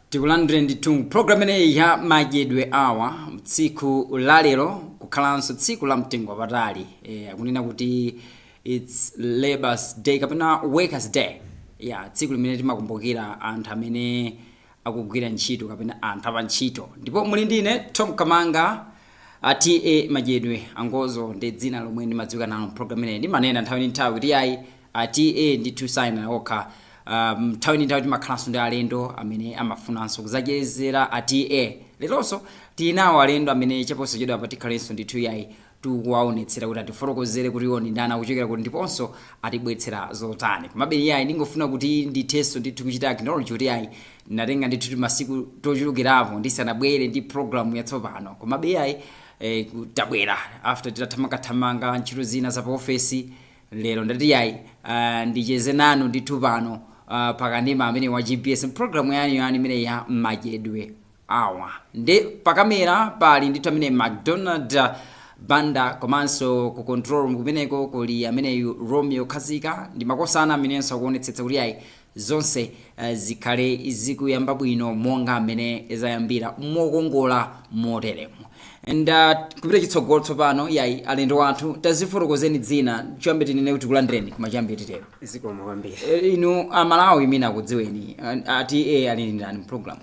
Tikulandire ndithu program imeneyi ya Madyedwe Awa tsiku la lero, kukhalanso tsiku la mtengo wapatali. Akunena kuti it's Labors Day kapena Workers Day ya tsiku limene timakumbukira anthu amene akugwira ntchito kapena anthu apa ntchito. Ndipo muli ndine Tom Kamanga, a TA Madyedwe Angozo ndi dzina lomwe ndimadziwika nalo. Program imeneyi ndimanena nthawi ndi nthawi kuti ayi, a TA ndithu sayina okha. Nthawi ndi nthawi timakhalanso ndi alendo amene amafunanso kuzachezera a TA. Leronso tili nawo alendo amene chaposachedwa apa tikhalenso ndithu yayi tikuwaonetsera kuti atifotokozere kuti iwo ndi ndani, akuchokera kuti, ndiponso atibweretsera zotani. Komabe yayi, ndingofuna kuti ndithenso ndithu kuchita acknowledge kuti yayi, ndatenga ndithu masiku tochulukirapo ndisanabwere ndi program yatsopano. Komabe yayi, tabwera after titathamangathamanga ntchito zina za pa ofesi. Lero ndati yayi, ndicheze nanu ndithu pano pakanema amene wa GBS, program yanu yani imene ya Madyedwe Awa. Ndi pakamera pali ndithu amene McDonald Banda, komanso ku control room kumeneko kuli ameneyu Romeo Khazika ndi makosana amenenso akuonetsetsa kuti yayi, zonse zikhale zikuyamba bwino monga amene zayambira mokongola moteremo. And kupita chitsogolo tsopano yayi, alendo athu, tazifotokozeni dzina choyambe, tinene kuti kulandireni kumachiyambi titero. Zikomo kwambiri. Inu Amalawi imene akudziweni, ati ali ndi ndani program?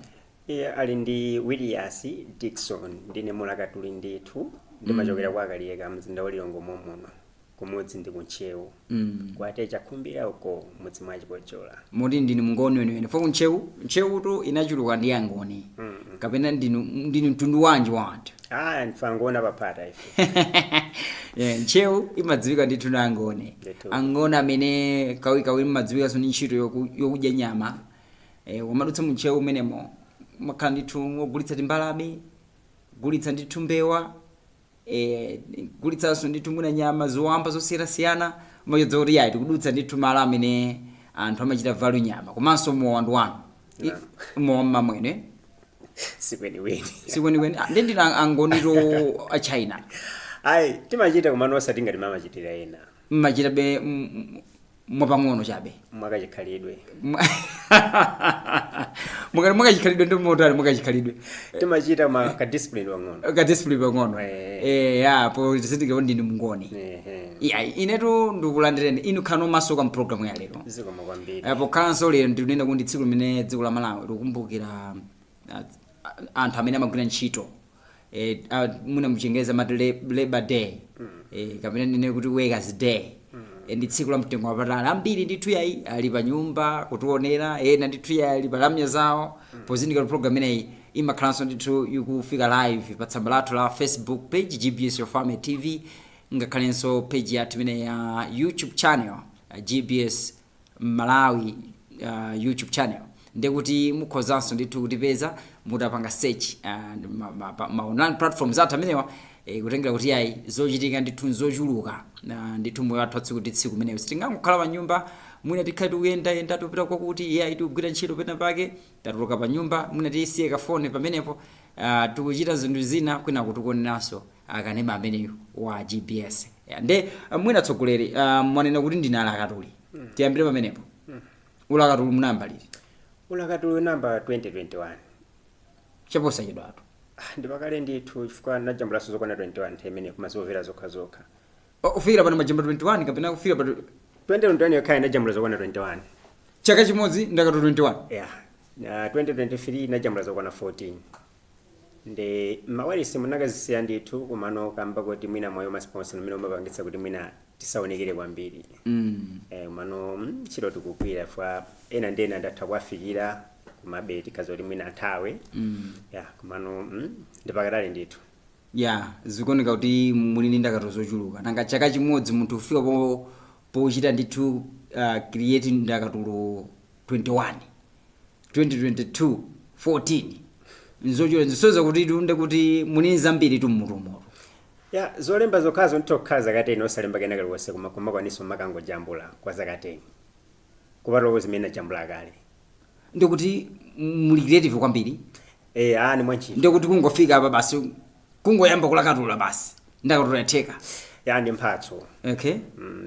Iye ali ndi Willias Dixon, ndine mulakatuli ndithu. Ndimachokera kwa Kaliyeka, mzinda wa Lilongwe muno, kumudzi ndi kuNtcheu, kwate Chakhumbira uko, mudzi mwa Chipojola. Moti ndinu mngoni weniweni fo kuNtcheu? Ntcheutu inachuluka ndi angoni. Kapena ndinu mtundu wanji wa anthu? Ah, ndife angoni paphata ife. Yeah, Ntcheu imadziwika ndithu na angoni. Ndithu. Angoni amene kawikawiri mmadziwikanso ndi ntchito yokudya nyama. Umadutsa muNtcheu umenemo, umakhala ndithu wogulitsa timbalame, gulitsa ndithu mbewa, gulitsanso ndithu mwina nyama zowamba zosiyanasiyana. Umachodza kuti yayi, tikudutsa ndithu malo amene anthu amachita value nyama. Komanso mowa ndi wanu. Mowa mmamwene? Sikwenikweni. Sikwenikweni. Ah, ndi ndina angonito a China. Ayi, timachita komano osati ngati mamachitira ena. Mmachita be mwapang'ono chabe. Mwakachikhalidwe. Mukati mwakachikhalidwe ndi motani mwakachikhalidwe? Timachita ma ka discipline pang'ono. Ka discipline pang'ono. Eh. Ya po tisindike ndinu mngoni. Ehe. Iya, inetu ndikulandireni inu, khano masuka mpulogalamu ya lero. Zikomo kwambiri. Pokhalanso lero ndikunena kuti tsiku limene dziko la Malawi likukumbukira anthu amene amagwira ntchito, mwina muchingereza amati Labor Day, kapena ndinene kuti Workers Day. Ndi tsiku la mtengo wapatali. Ambiri ndithu yayi ali pa nyumba kutionera, ena ndithu yayi ali pa lamya zawo, pozindikira kuti program imeneyi imakhalanso ndithu ikufika live pa tsamba lathu la Facebook page, GBS Your Family TV, ngakhalenso page yathu imene ya YouTube channel, GBS Malawi YouTube channel. Ndekuti mukhozanso ndithu kutipeza mutapanga search ma online platforms athu amenewa, kutengera kuti yayi, zochitika ndithu nzochuluka ndithu moyo wathu wa tsiku ndi tsiku umenewu sitingangokhala pa nyumba. Mwina tikhale tikuyendayenda, tikupita kwakuti, yayi, tikugwira ntchito pena pake, tatuluka pa nyumba, mwina tisiye kafoni pamenepo, tikuchita zinthu zina kwina kutikuoneranso akanema ameneyu wa GBS. Yeah, nde mwina tsogoleri, mwanena kuti ndine alakatuli. Tiyambire pamenepo. Ulakatuli munayamba liti? Ulakatuli namba 2021. Chaposachedwatu. Ah, ndipakale ndithu, chifukwa ndinajambulaso zokwana 21 nthawi imene kumazomvera zokha zokha. Kufikira pano majamba 21 kapena kufikira pa 2021 yokhayo ndinajambula zokwana 21. Chaka chimodzi ndakatulo 21? Yeah. Na 2023 ndinajambula zokwana 14. Ndi mawalisi munakazisiya ndithu, kumano kamba kuti mwina moyo ma sponsor umene umapangitsa kuti mwina tisaonekere kwambiri. Kumano ntchito tikugwira fa ena ndi ena ndatha kuwafikira, kumabe tikhaza kuti mwina nthawi. Ya, kumano ndipakatali ndithu. Ya, zikuoneka kuti muli ndi ndakatulo zochuluka. Nanga chaka chimodzi munthu kufika pochita ndithu create ndakatulo 21, 2022 14, nzochuluka. Nzisoza kuti tunde kuti muli zambiri tu mmutumoto. Ya, zolemba zokhazo ndithu kukhala zaka 10 osalemba kena kaliwonse, koma kumakwaniso makangojambula kwa zaka 10 kupatula zimene najambula kale. Ndikuti muli creative kwambiri. Eh, ni mwantchito. Ndikuti kungofika apa basi, kungoyamba kulakatula basi, ndakatula yatheka. Ya, ndi mphatso. Okay.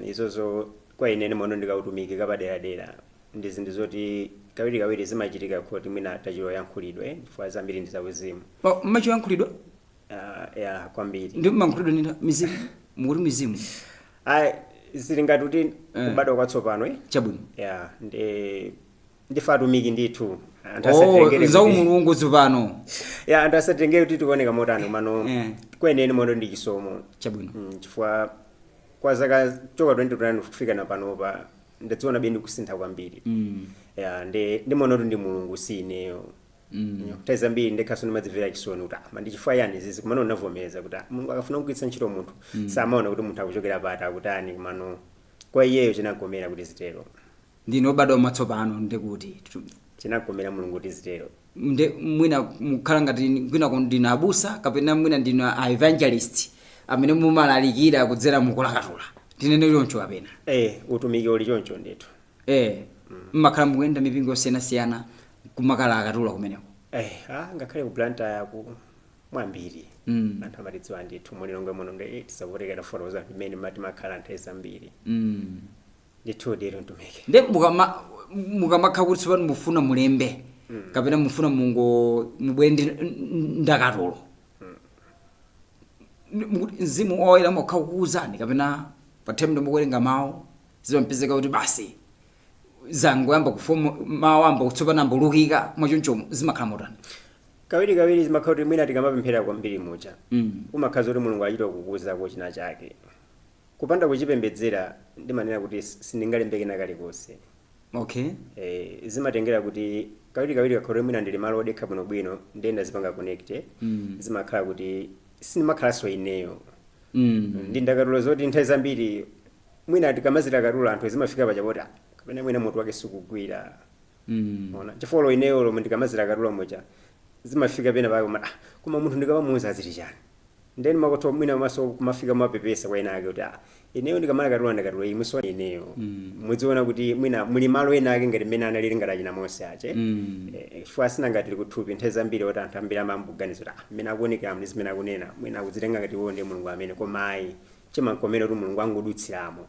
Izozo kwa ine mono ndikautumiki kapaderadera ndi zinthu zoti Kawiri kawiri zimachitika kuti mwina tachiloyankhulidwe, chifukwa zambiri ndi zauzimu. Oh, mmachiyankhulidwa? Ya, kwambiri. Ndi mmankhulidwa nina mizimu, mukuti mizimu? Ayi, zili ngati kuti kubadwa kwatsopano, eh? Chabwino. Ya, ndi ndife atumiki ndithu. Anthu Oh, asatengere za umulungu tsopano. Ya, anthu asatengere kuti tikuoneka motani, komano kweneni mondo ndi chisomo. Chabwino. Chifukwa kwa zaka choka 2021 kufika na panopa, ndadziona beni kusintha kwambiri. Ya, ndi ndimaona kuti ndi Mulungu, si ineyo. Nthawi zambiri ndekhaso ndimadzimvera chisoni kuti, ah, mandichifukwa yani zizi, kumano ndinavomereza kuti, ah, Mulungu akafuna kugwiritsa ntchito munthu, samaona kuti munthu akuchokera pati, akutani, kumano kwa iyeyo chinagomera kuti zitero. Ndine obadwa mwatsopano, ndikuti Chinagomera Mulungu kuti zitero. Nde mwina mukhala ngati kwina ndinu abusa kapena mwina ndinu a evangelist amene mumalalikira kudzera mukulakatula, tinene choncho kapena? Eh, utumiki uli choncho ndithu. Eh, mmakhala mukuyenda mipingo yosiyanasiyana kumakalakatula kumeneko? Eh, ah, ngakhale ku Blantyre ku mwambiri anthu amatidziwa ndithu. Mulilongwe muno ndi tisavutikira fotokoza mmene mati makhala nthawi zambiri. Ndithu ndiro mtumiki. Nde mukamakhala kuti tsopano mufuna mulembe kapena mufuna mungo mubwere ndi ndakatulo, mukuti mzimu woyera umakhala kukuwuzani kapena pa time mukuwerenga mawu zimampezeka kuti basi zangoyamba kufoma mawu, amba kutsopano ambulukika mwachonchomo, zimakhala motani? Kawiri kawiri zimakhala kuti mwina tikamapemphera kwambiri muja, umakhala kuti Mulungu achita kukuwuzako china chake. Kupanda kuchipembedzera, ndimanena kuti sindingalembeke na kalikonse. Eh, zimatengera kuti kawiri kawiri kakhala mwina ndili malo odekha bwinobwino, ndiye ndazipanga connect, zimakhala kuti sindimakhalanso ineyo. Ndi ndakatulo zoti nthawi zambiri mwina tikamazilakatula anthu zimafika pachapoti, ah, kapena mwina mutu wake sikugwira. Ona, chifukwa ineyo lomwe ndikamazilakatula muja, zimafika pena pake koma, ah, koma munthu ndikamamuuza aziti chani? Then makoto mwina maso kumafika mapepesa kwa ena ake kuti, ah, ineyo ndikamalakatula ndakatulo iyi muso ineyo, mudziona kuti mwina muli malo ena ake ngati mmene analili ngati achina Mose ache. Eh, chifukwa asina ngati tili kuthupi, nthawi zambiri oti anthu ambiri amambuganiza kuti, ah, mmene akuonekera ndi zimene akunena, mwina akudzitenga ngati iwo ndiye Mulungu amene, koma ayi, chimankomera kuti Mulungu angodutsiramo.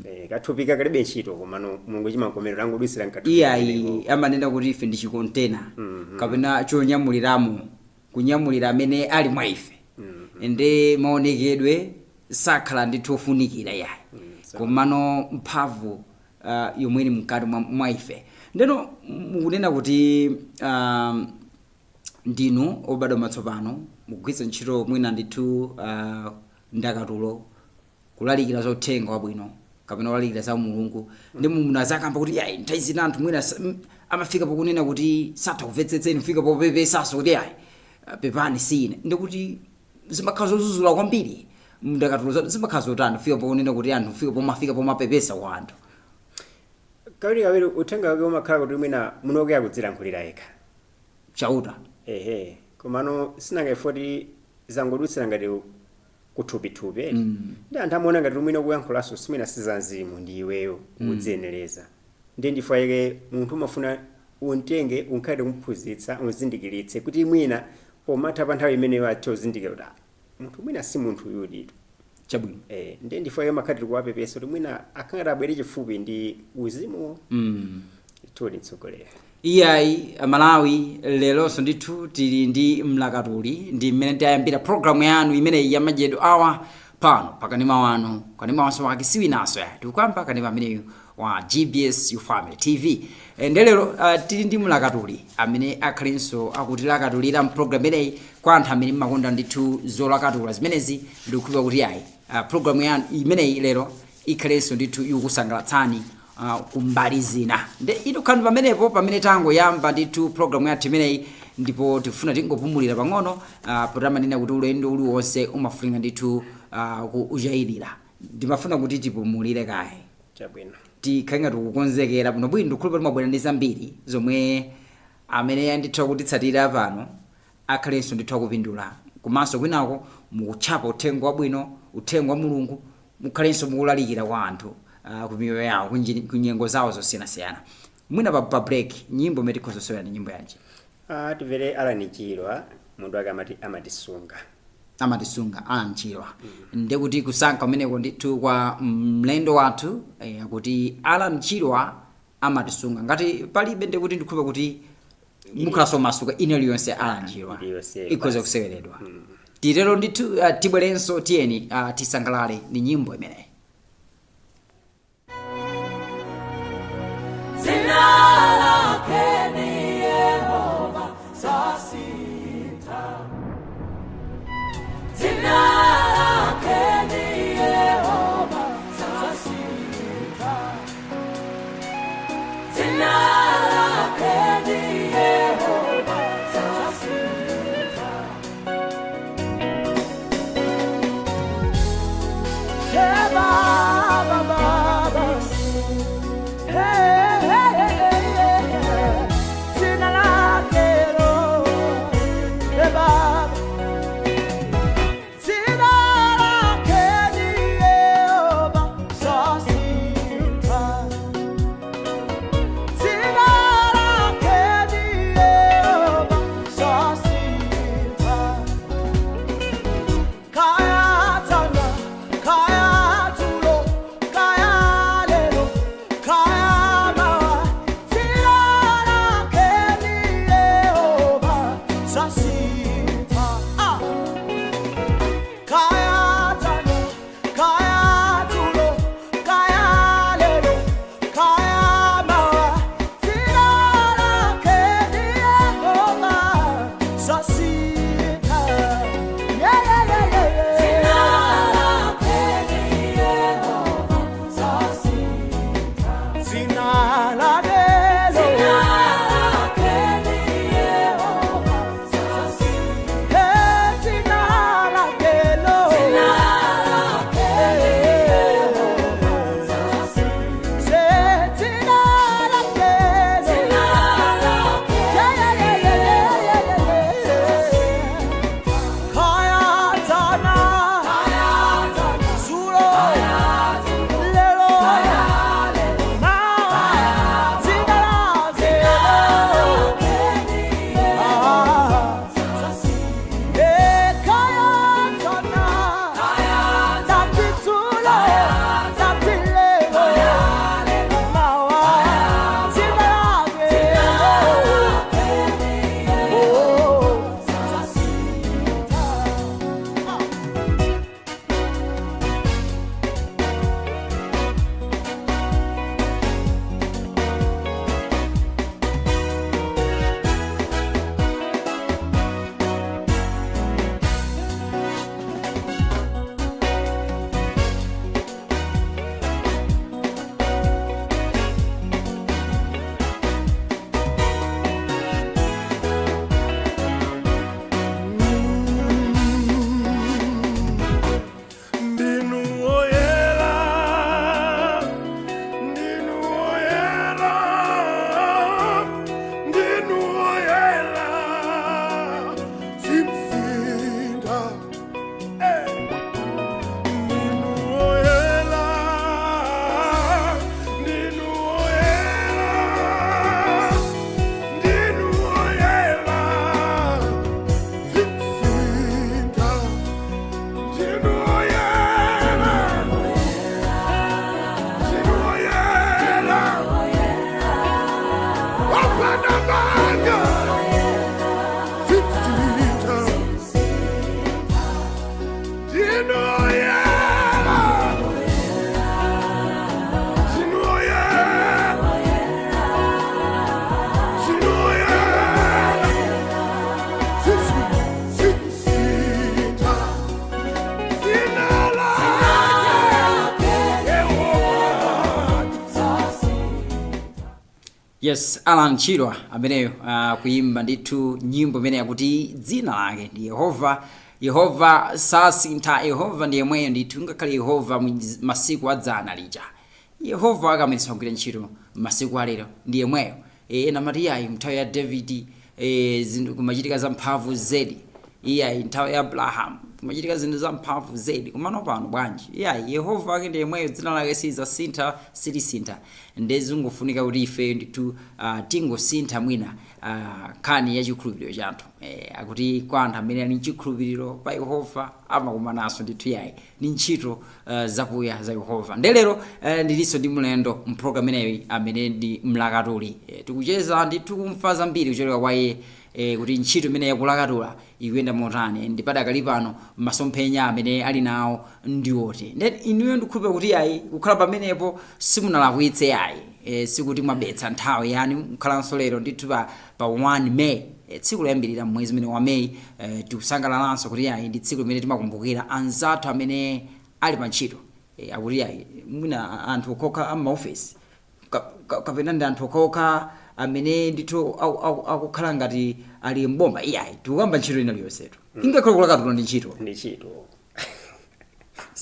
Eh, kathupi kakalibe ntchito, komano Mulungu chimankomera kuti angodutsira mkathupi Iyayi, kameneko. Amanena kuti ife ndi chikontena kapena chonyamuliramo, kunyamulira amene ali mwa ife, ndi maonekedwe sakhala ndithu ofunikira yayi, komano mphamvu yomwe ili mkati mwa ife. Ndeno mukunena kuti ndinu obadwa matsopano, mukugwiritsa ntchito mwina ndithu ndakatulo kulalikira za uthenga wabwino kapena kulalikira za Mulungu, ndi munazakamba kuti yayi, nthawi zina anthu mwina amafika pokunena kuti satha kumvetsetseni, kufika popepesaso kuti yayi, pepani, sine. Ndikuti zimakhala zozuzula kwambiri ndakatulo zimakhala zotani kufika pokunena kuti anthu kufika pomafika pomapepesa kwa anthu? Kawiri kawiri uthenga wake umakhala kuti mwina munoke akudzilankhulira yekha. Chauta. Ehe, komano sinanga ifoti zangodutsira ngati kuthupithupi, ndi anthu amaona ngati mwina kuyankhulanso simwina sizanzimu, ndi iweyo ukudziyenereza. Ndi ndifukwa yake munthu umafuna untenge, unkhale kumphunzitsa, unzindikiritse kuti mwina pomatha pa nthawi imeneyo athe uzindikira kuti, ah, munthu mwina si munthu uyuditu. Chabwino. Eh, ndiye ndifukwa yake makhati tikuwapepesa kuti mwina akhangati abwere chifupi ndi uzimu. Tuli mtsogolera. Iyayi, Amalawi, leronso ndithu tili ndi mlakatuli, ndi mmene tayambira programu yanu imeneyi ya madyedwe awa pano pa kanema wanu, kanema wanso wake siwinaso ya tikukamba kanema ameneyu wa GBS Your Family TV. E, nde lero tili ndi mlakatuli amene akhalenso akutilakatulira mpulogalamu imeneyi. Kwa anthu amene mmakonda ndithu zolakatula zimenezi, ndikukhulupirira kuti ayi, programu yanu imeneyi lero ikhalenso ndithu ikukusangalatsani kumbali zina. Nde itukhani pamenepo pamene tangoyamba ndithu programu yathu imeneyi, ndipo tifuna tingopumulira pang'ono, potamanena kuti ulendo uliwonse umafunika ndithu kuchayirira. Ndimafuna kuti tipumulire kaye. Chabwino. Tikhale ngati tikukonzekera bwinobwino. Ndikukhulupirira kuti mwabwera ndi zambiri zomwe amene andithu akutitsatira pano akhalenso ndithu akupindula, komanso kwinako mukutchapa uthenga wabwino, uthenga wa Mulungu, mukhalenso mukulalikira kwa anthu ku miyoyo yawo, ku nyengo zawo zosiyanasiyana. Mwina pa break nyimbo imene tikhoza kusewera ndi nyimbo yanji? Ah, timvere Alan Chirwa, munthu wake amati amatisunga. Amatisunga, Alan Chirwa. Ndekuti kusankha kumeneko ndithu kwa mlendo wathu, akuti Alan Chirwa. Amatisunga ngati palibe, ndikuti ndikhulupira kuti mukhalanso masuka ina iliyonse alanjiwa Iliyonse ikhoza basi. Kuseweredwa titero ndithu. Tibwerenso, tiyeni tisangalale ndi nyimbo imeneyi. Dzina lake ni Yehova sasintha. Dzina lake ni Yehova sasintha. Dzina lake ni Yehova sasintha. Hey, Baba, Baba. Hey, hey, hey, hey, hey. Dzina lake lo. Hey, Baba. Dzina lake ni Yehova sasintha. Dzina lake ni Yehova sasintha. Kaya dzana, kaya dzulo, kaya lero, kaya mawa. Dzina lake ni Yehova sasintha. Ah! Kaya dzana, kaya dzulo, kaya lero, kaya mawa. Dzina lake ni Yehova sasintha. Yeah, yeah, yeah, yeah, yeah. Dzina lake ni Yehova sasintha. Dzina lake lo. Dzina lake ni Yehova sasintha. Hey, dzina lake lo. Dzina lake ni Yehova sasintha. Say, dzina lake lo. Dzina lake. Yeah, yeah, yeah, yeah, yeah, yeah, yeah. Kaya dzana, dzulo, lero, mawa, dzina lake lo. Ah. Eh, kaya dzana, tati dzulo, tati lero, mawa, dzina lake lo. Oh. Ah. Ndinu oyera, ndinu oyera, ndinu oyera, simusintha. Ndinu oyera, ndinu oyera, ndinu oyera, simusintha. Ndinu oyera, ndinu oyera, wapanda banga, simusintha. Ndinu oyera, ndinu oyera, ndinu oyera, simusintha. Dzina lake Yehova. Yes, Alan Chirwa ameneyo kuimba ndithu nyimbo imene yakuti dzina lake ndi Yehova. Yehova sasintha, Yehova ndi yemweyo ndithu. Ngakhale Yehova mu masiku adzana lija, Yehova akamaliza kugwira ntchito masiku alero ndi yemweyo. Ena mati yayi, nthawi ya David zinthu kumachitika zamphamvu zedi, iyayi, nthawi ya Abraham. Kumachitika zinthu zamphamvu zedi. Komano pano bwanji? Iyayi, Yehova ake ndi yemweyo, dzina lake silizasintha, silisintha. Ndezingofunika kuti ife ndithu tingosintha mwina nkhani ya chikhulupiriro chathu. Akuti kwa anthu amene ali mchikhulupiriro pa Yehova amakumananso ndithu yayi ndi ntchito zakuya za Yehova. Ndelero ndilinso ndi mlendo mpulogalamu imeneyi amene ndi mlakatuli. Tikucheza ndithu kumva zambiri kuchokera kwa iye kuti ntchito imene yakulakatula ikuyenda motani, ndi padakali pano masomphenya amene ali nawo ndiwoti. Then inuyo ndikukhulupirira kuti yayi, kukhala pamenepo simunalakwitse yayi, sikuti mwabetsa nthawi yani. Mkhalanso lero ndithu pa 1 May, tsiku loyambirira mwezi umene wa May, tikusangalalanso kuti yayi, ndi tsiku limene timakumbukira anzathu amene ali pa ntchito. Akuti yayi, mwina anthu okhaokha amaofesi kapena ndi anthu okhaokha amene ndithu akukhala ngati ali mboma. Iyayi, tikukamba ntchito ina liyonsetu, ingakhale kulakatula ndi ntchito. Ndi ntchito.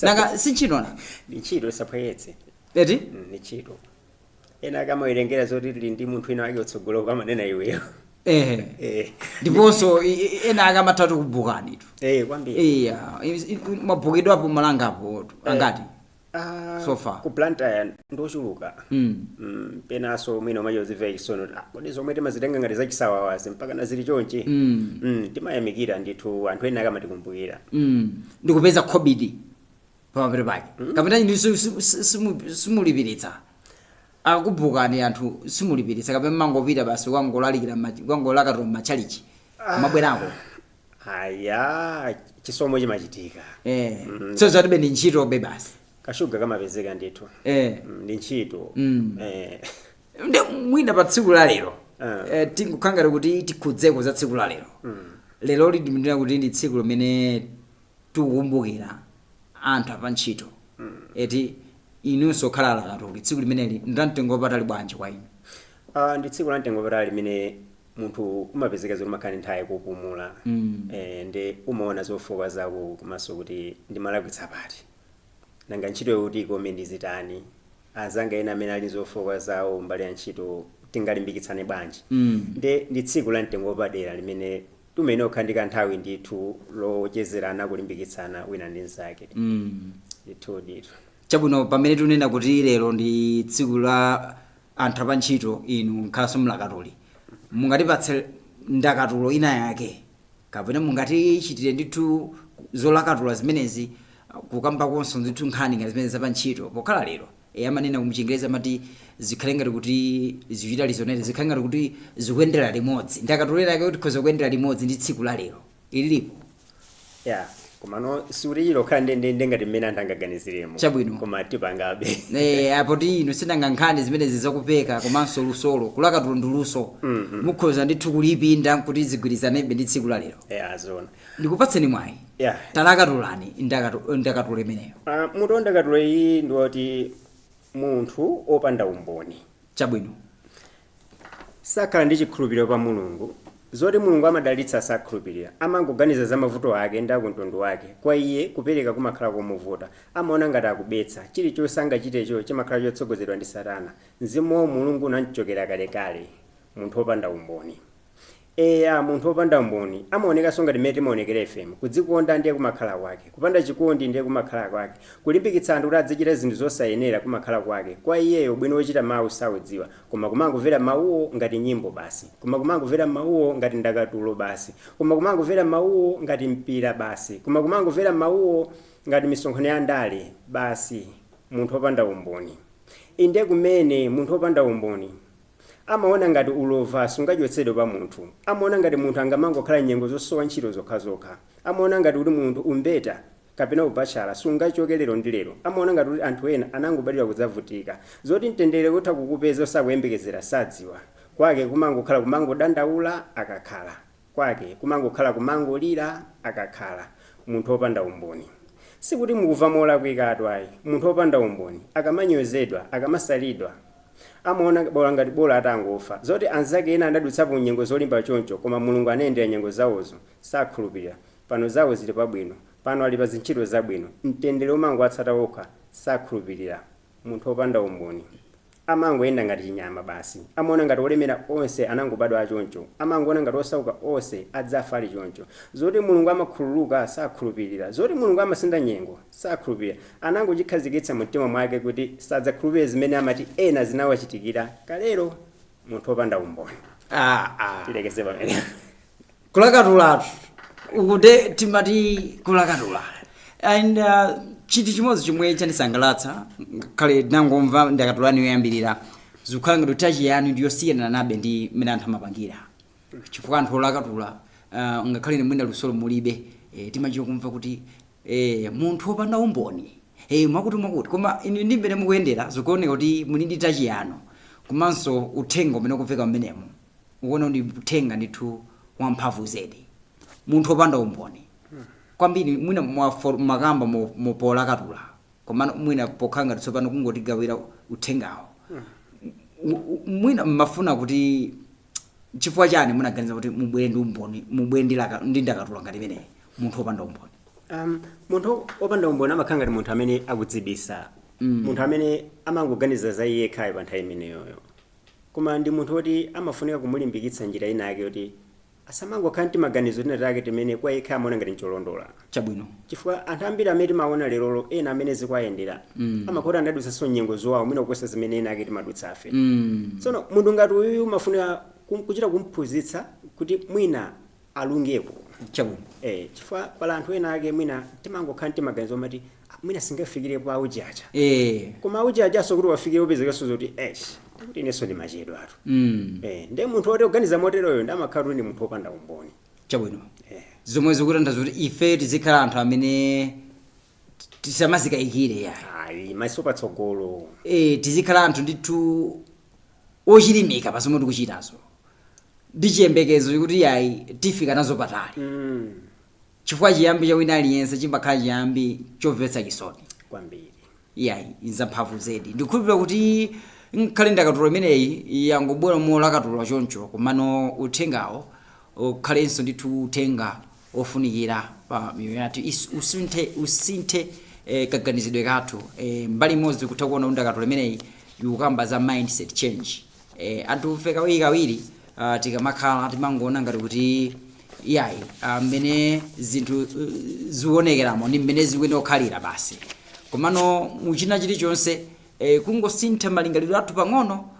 Nanga si ntchito na? Ndi ntchito, isaphweketse. Eti? Ndi ntchito. Ena akamawerengera zoti tili ndi munthu wina wake utsogolo, kamanena iweyo. Ndiponso ena akamatatu kubukanitu. Kwambiri. Iya, mabukidwapo malangapo angati? Ah, So far. Ku Blantyre ndochuluka. Penanso mwina umachozimva chisono kuti, ah, kodi zomwe timazitenga ngati zachisawawazi mpaka na zili chonchi? Timayamikira ndithu anthu ena akamatikumbukira. Ndikupeza khobidi pamapeto pake, kapena inu simulipiritsa? Akubukani anthu, simulipiritsa kapena mangopita basi ukangolalikira, ukangolakatula m'matchalichi mabwerako? Aya, chisomo chimachitika. So zatibe ndi ntchito be basi. Kashuga kamapezeka ndithu. Ndi ntchito. Ndi mwina pa tsiku la lero, tingokhangati kuti tikhudzeko za tsiku la lero. Lero ndimndina kuti ndi tsiku limene tikukumbukira anthu apa ntchito, eti? Inunso khala alakatuli, tsiku limeneli ndamtengo wapatali bwanji kwa inu? Ah, ndi tsiku la mtengo wapatali limene munthu umapezeka zoti umakhala ndi nthawi kupumula, ndi umaona zofoka zako komanso kuti ndimalakwitsa pati, nanga ntchito yokuti ikome ndizitani, anzanga ena amene ali zofoka zawo mbali ya ntchito tingalimbikitsane bwanji. Ndi tsiku la mtengo wapadera limene tumene okhala ndi kanthawi ndithu lochezerana, kulimbikitsana wina ndi mnzake. Ndithu ndithu. Chabwino, pamene tunena kuti lero ndi tsiku la anthu apa ntchito, inu nkhalanso mlakatuli, mungatipatse ndakatulo ina yake kapena mungatichitire ndithu zolakatula zimenezi, kukambakonso ndithu nkhani ngati zimene zapa ntchito pokhala lero? Amanena kumchingerezi amati zikhale ngati kuti zikuchita resonate, zikhale ngati kuti zikuyendera limodzi. Ndakatulo yake kuti tikhoza kuyendera limodzi ndi tsiku la lero ililipo? Ya, komano sikuti chilokhala ndende ngati mmene anthu angaganiziremo. Chabwino. Koma tipangabe. Apo ti inu sinanga nkhani zimenezi zakupeka komanso lusolo, kulakatula ndi luso, mukhoza ndithu kulipinda kuti zigwirizanebe ndi tsiku la lero. Ya, zona. Ndikupatseni mwayi. Talakatulani ndakatulo imeneyo. Mutu wa ndakatulo iyi ndiwoti munthu opanda umboni. Chabwino. Sakhala ndi chikhulupiriro pa Mulungu. Zoti Mulungu amadalitsa sakhulupirira. Amangoganiza za mavuto ake ndi akumtundu wake. Kwa iye kupereka kumakhala komuvuta. Amaona ngati akubetsa. Chilichonse angachitecho chimakhala chotsogozedwa ndi Satana. Mzimu wa Mulungu unamchokera kalekale. Munthu wopanda umboni. Eya, munthu wopanda umboni amaonekanso ngati mmene timaonekera ifemu. Kudzikonda ndiye kumakhala kwake. Kupanda chikondi ndiye kumakhala kwake. Kulimbikitsa anthu kuti adzichita zinthu zosayenera kumakhala kwake. Kwa iyeyo ubwino wochita mawu saudziwa, koma kumangomvera mawuwo ngati nyimbo basi. Koma kumangomvera mawuwo ngati ndakatulo basi. Koma kumangomvera mawuwo ngati mpira basi. Koma kumangomvera mawuwo ngati misonkhano ya ndale basi. Munthu wopanda umboni. Inde kumene, munthu wopanda umboni. Amaona ngati ulova sungachotsedwe pa munthu. Amaona ngati munthu angamangokhala nyengo zosowa ntchito zokhazokha. Amaona ngati kuti munthu umbeta kapena ubachelor sungachoke lero ndi lero. Amaona ngati kuti anthu ena anangobadwira kudzavutika. Zoti mtendere utha kukupeza osakuyembekezera sadziwa. Kwake kumangokhala kumangodandaula akakhala. Kwake kumangokhala kumangolira akakhala. Munthu wopanda umboni. Sikuti mukumva molakwikatu ayi. Munthu wopanda umboni akamanyozedwa, akamasalidwa, amaona bola ngati bola atangofa. Zoti anzake ena anadutsapo nyengo zolimba choncho koma Mulungu anayendera nyengo zawozo sakhulupirira. Pano zawo zili pabwino. Pano ali pa zintchito zabwino. Mtendere umangowatsata okha sakhulupirira. Munthu wopanda umboni. Amangoyenda ngati chinyama basi. Amaona ngati olemera onse anangobadwa achoncho. Amangoona ngati osauka onse adzafa ali choncho. Zoti Mulungu amakhululuka sakhulupirira. Zoti Mulungu amasintha nyengo sakhulupirira. Anangochikhazikitsa mumtima mwake kuti sadzakhulupirira zimene amati ena zinawachitikira kalero. Munthu wopanda umboni. Ah, ah. Tilekeze pamene. Kulakatulatu ukude, timati kulakatula. And chinthu chimodzi chomwe chandisangalatsa, ngakhale ndinangomva ndakatulani yoyambirira, zikukhala ngati touch yanu ndiyosiyana nabe ndi mmene anthu amapangira, chifukwa anthu olakatula, ngakhale mwina lusolo mulibe, timachita kumva kuti munthu wopanda umboni, mwakuti mwakuti. Koma inu ndi mmene mukuyendera, zikuoneka kuti muli ndi touch yanu, komanso uthenga umene ukumveka mmenemo ukuona ndi uthenga ndithu wamphamvu zedi. Munthu wopanda umboni kwambiri, mwina makamba mupolakatula, koma mwina pokhala ngati tsopano kungotigawira uthengawo, mwina mmafuna kuti chifukwa chani munaganiza kuti mubwere ndi umboni, mubwere ndi ndakatulo ngati imeneyi, munthu wopanda umboni? Munthu wopanda umboni amakhala ngati munthu amene akudzibisa, munthu amene amangoganiza za iye yekhayo pa nthawi imeneyoyo. Koma ndi munthu woti amafunika kumulimbikitsa njira ina yake yoti asamangokhala ndi maganizo tina take timene kwa yekha amaona ngati ncholondola. Chifukwa anthu ambiri amene timaona lerolo, ena amene zikuwayendera, amakhala anadutsanso nyengo zowawa mwina kuposa zimene ena ake timadutsafe. Tsono munthu ngati uyuyu umafunika kuchita kumphunzitsa kuti mwina alungeko. Chifukwa pala anthu ena ake mwina timangokhala ndi maganizo amati, "Ah, mwina singafikirepo aujaja." Koma aujajaso kuti wafikire upezekenso zoti esh, kuti inenso ndimachedwatu. Nde munthu woti oganiza moteroyo ndi amakhala kuti ndi munthu wopanda umboni. Zomwe zikutanthauza kuti ife tizikhala anthu amene tisamazikayikire yayi. Ayi, maso patsogolo. Tizikhala anthu ndithu ochilimika pa zomwe tikuchitazo, ndi chiyembekezo kuti yayi, tifika nazo patali, chifukwa chiyambi cha wina aliyense chimakhala chiyambi chomvetsa chisoni. Kwambiri. Yayi, zamphamvu zedi. Ndikukhulupirira kuti nkhale ndakatulo imeneyi yangobwera molakatula choncho, komano uthengawo ukhalenso ndithu uthenga ofunikira pa miyoyo yathu. Usinthe kaganizidwe kathu. Mbali imodzi kutha kuona kuti ndakatulo imeneyi ikukamba za mindset change. Anthu ife kawirikawiri tikamakhala timangoona ngati kuti yayi, mmene zinthu zikuonekeramo ndi mmene zikuyenera kukhalira basi. Komano muchina chilichonse, kungosintha malingaliro athu pang'ono,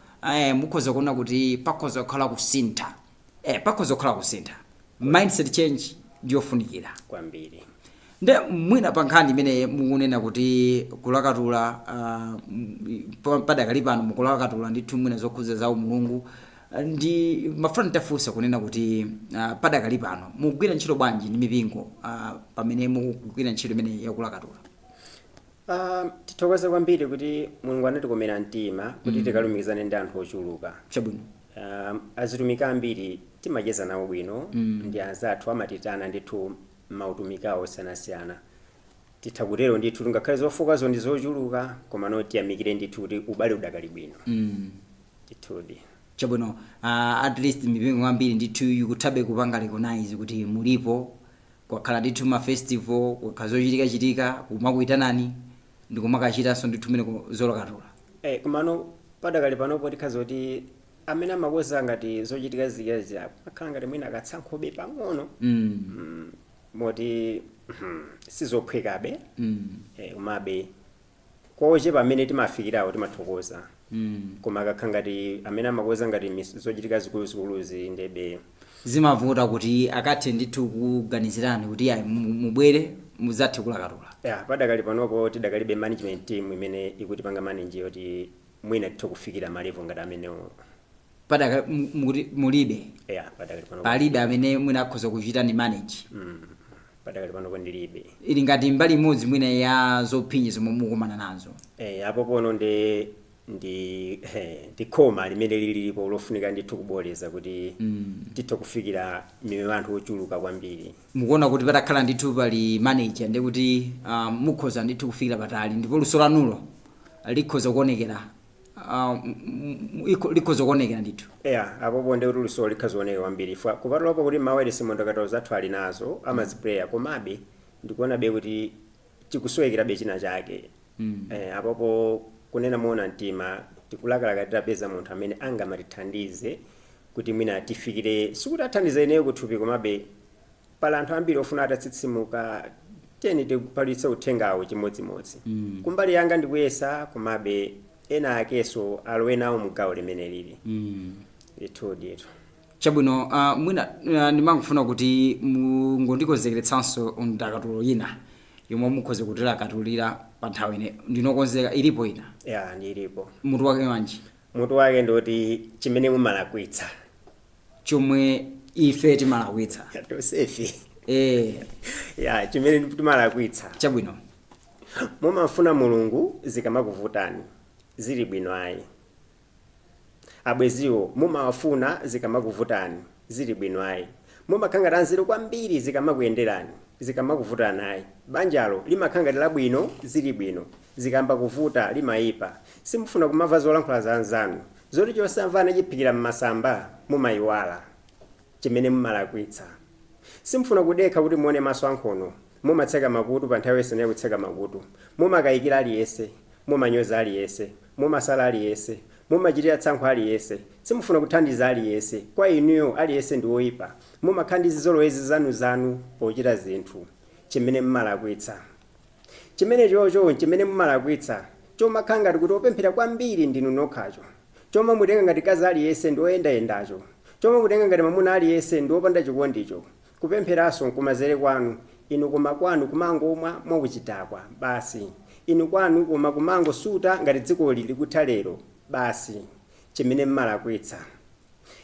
mukhoza kuona kuti pakhoza kukhala kusintha, pakhoza kukhala kusintha. Mindset change ndiyofunikira. Kwambiri. Nde mwina pa nkhani imene mukunena kuti kulakatula, padakali pano mukulakatula ndithu mwina zokhudza za umulungu, ndi mafuna nditafunsa kunena kuti padakali pano mukugwira ntchito bwanji ndi mipingo pamene mukugwira ntchito imene yakulakatula? Tithokoze kwambiri kuti Mulungu anatikomera mtima kuti tikalumikizane ndi anthu ochuluka. Azitumiki ambiri timacheza nawo bwino, ndi anzathu, amatitana ndithu mautumiki awo osiyanasiyana. Titha kutero ndithu, ngakhale zofokazo ndi zochuluka, koma no tiyamikire ndithu kuti ubale udakali bwino. Ndithudi. Chabwino. At least mipingo ambiri ndithu ikuthabe kupanga recognize kuti mulipo. Kwakhala ndithu ma festival, kwakhala zochitika-chitika, kumakuitanani ndikumakachitanso ndithu mene zolakatula. Komano padakali panopo tikhaza kuti amene amakoza ngati zochitika zikazi akhala ngati mwina akatsankhobe pang'ono, moti sizophwekabe. Komabe kwa ochepa amene timafikirawo timathokoza. Koma akakhala ngati amene amakoza ngati zochitika zikuluzikuluzi, ndebe zimavuta kuti akathe ndithu kuganizirani kuti ayi, mubwere mudzathe kulakatula. Ya, padakali panopo tidakalibe management team imene ikutipanga manage yoti mwina tithe kufikira ma level ngati amenewo. Padakali mukuti mulibe? Ya, padakali panopo. Palibe amene mwina akhoza kuchita ni manage? Padakali panopo ndilibe. Ili ngati mbali imodzi mwina ya zophinja zomwe mukumana nazo. Apo pono ndi khoma limene lilipo lofunika ndithu kuboleza kuti tithe kufikira miyoyo ya anthu ochuluka kwambiri. Mukuona kuti patakhala ndithu pali manager, ndi kuti mukhoza ndithu kufikira patali, ndipo luso lanulo likhoza kuonekera, likhoza kuonekera ndithu. Yeah, apopo ndi kuti luso likhoza kuoneka kwambiri ifwa kupatulapo kuti mawayilesi ndakatulo zathu ali nazo, amaziplaya, komabe ndikuonabe kuti chikusowekerabe china chake. Apopo kunena moona mtima. Tikulakalaka titapeza munthu amene angamatithandize kuti mwina tifikire, sikuti athandize ineyo kuthupi, komabe pala anthu ambiri ofuna atatsitsimuka. Tiyeni tipalitse uthengawo chimodzimodzi. Kumbali yanga ndikuyesa, komabe ena akeso alowe nawo mugawo limene lili. Ndithu, ndithu. Chabwino, mwina ndimangofuna kuti mungondikonzekeretsanso ndakatulo ina yomwe mukhoze kutilakatulira pa nthawi ine. Ndinokonzeka, ilipo ina? Ya, ndilipo. Mutu wake wanji? Mutu wake ndoti "Chimene mumalakwitsa". Chomwe ife timalakwitsa. Tosefi. Eh. Ya, chimene timalakwitsa. Chabwino. Mumafuna Mulungu zikamakuvutani, zili bwino ayi. Abweziwo mumawafuna zikamakuvutani, zili bwino ayi. Mumakhala ngati anzeru kwambiri zikamakuyenderani, zikamakuvutani ayi. Banjalo limakhala ngati labwino zili bwino, zikamba kuvuta limayipa. Simufuna kumamva zolankhula za anzanu, zoti chosamva anachiphikira mmasamba mumayiwala. Chimene mumalakwitsa: simufuna kudekha kuti muone maso ankhono, mumatseka makutu pa nthawi yoyenera kutseka makutu. Mumakayikira aliyense, mumanyoza aliyense, mumasala aliyense, mumachitira tsankho aliyense. Simufuna kuthandiza aliyense, kwa inuyo aliyense ndi woyipa. Mumakhala ndi zizolowezi zanuzanu pochita zinthu. Chimene mumalakwitsa, chimene chocho, chimene mumalakwitsa chomakhala ngati kuti opemphera kwambiri ndinu nokhacho, chomamutenga ngati kazi aliyense ndi woyendayendacho, chomamutenga ngati mwamuna aliyense ndi wopanda chikondicho, kupempheranso nkumazere kwanu inu, koma kwanu kumangomwa mwakuchitakwa basi. Inu kwanu koma kumangosuta ngati dzikoli likutha lero basi. Chimene mmalakwitsa,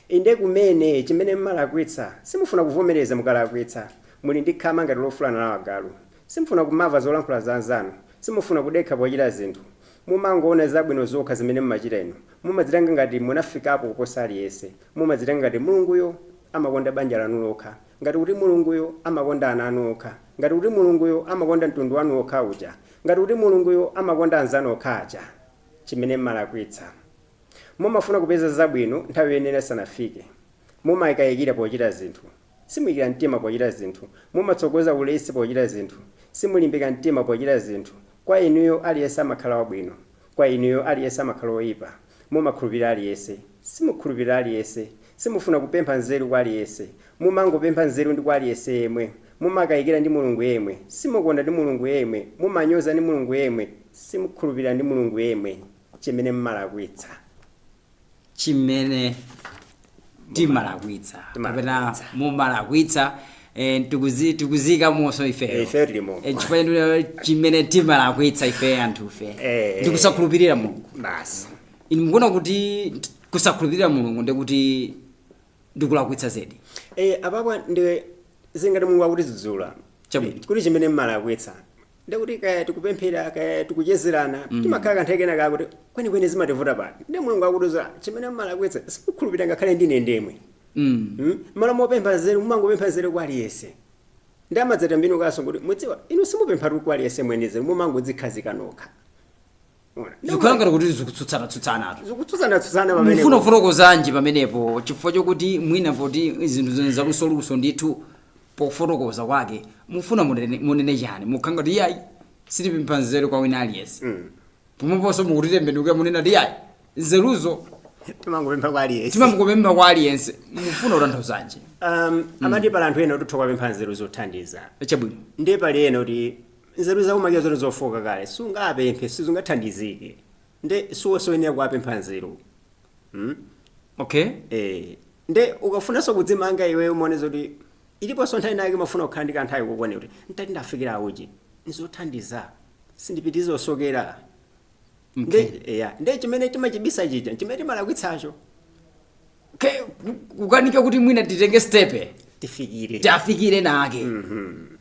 inde kumene, chimene mmalakwitsa: simufuna kuvomereza mukalakwitsa, muli ndi khama ngati lofulana la agalu. Simufuna kumamva zolankhula za anzanu. Simufuna kudekha pochita zinthu. Mumangoona zabwino zokha zimene mumachita inu. Mumadzitenga ngati munafikapo kuposa aliyense. Mumadzitenga ngati Mulunguyo amakonda banja lanu lokha, ngati kuti Mulunguyo amakonda ana anu okha, ngati kuti Mulunguyo amakonda mtundu wanu okha uja, ngati kuti Mulunguyo amakonda anzanu okha aja. Chimene mmalakwitsa: mumafuna kupeza zabwino nthawi yoyenera isanafike. Mumakayikira pochita zinthu. Simuyikira mtima pochita zinthu. Mumatsogoza ulesi pochita zinthu. Simulimbika mtima pochita zinthu. Kwa inuyo aliyense amakhala wabwino, kwa inuyo aliyense amakhala woyipa. Mumakhulupirira aliyense, simukhulupirira aliyense. Simufuna kupempha nzeru kwa aliyense, mumangopempha nzeru ndi kwa aliyense yemwe. Mumakayikira ndi Mulungu yemwe, simukonda ndi Mulungu yemwe. Mumanyoza ndi Mulungu yemwe, simukhulupirira ndi Mulungu yemwe. Chimene mmalakwitsa. Chimene timalakwitsa kapena Timalakwitsa. mumalakwitsa, tikuzika monso ifeyo. Ifeyo tilimo. Chifukwa chimene timalakwitsa ife anthufe ndikusakhulupirira Mulungu. Basi. Inu mukuona kuti kusakhulupirira Mulungu ndikuti ndikulakwitsa zedi? Apapa ndi zingati Mulungu akutidzudzula. Chabwino. Kuti chimene mmalakwitsa ndikuti kaya tikupemphera, kaya tikuchezerana, timakhala kanthawi kena kakuti kwenikweni zimativuta pati. Ndi Mulungu akutiuza chimene mmalakwitsa: simukhulupirira ngakhale ndine ndemwe. Malo mopempha nzeru mumangopempha nzeru kwa aliyense. Ndi amadzatembenukanso kuti mudziwa inu simupempha kwa aliyense mwene nzeru, mumangodzikhazika nokha. Ona. Zikukhala ngati kuti zikutsutsana-tsutsana. Zikutsutsana-tsutsana pamene. Mufuna kufotokozanji pamenepo? Chifukwa chokuti mwina poti zinthu zene zalusoluso ndithu, pofotokoza kwake mufuna munene chani? Mukhala ngati iyayi, sitipempha nzeru kwa wina aliyense, pomweponso mukutitembenuka munena kuti iyayi, nzeruzo timangopempha kwa aliyense. Timangopempha kwa aliyense. Mufuna kutanthauzanji? Amati pali anthu ena kuti ukapempha nzeru zothandiza. Chabwino. Ndiye pali ena kuti nzeru zakumakira zoti zofoka kale, sungapemphe, sizingathandizike, nde siwosoyenera kuwapempha nzeru? Okay. Nde ukafunanso kudzimanga iwe, umaone zoti iliponso nthawi inake umafuna kukhala ndi kanthawi kokone kuti ntati ndafikira uji nzothandiza, sindipitiriza osokera. Nde eya, nde chimene timachibisa chija chimene timalakwitsacho. Okay, kukanika kuti mwina titenge step tifikire. Tiafikire nake.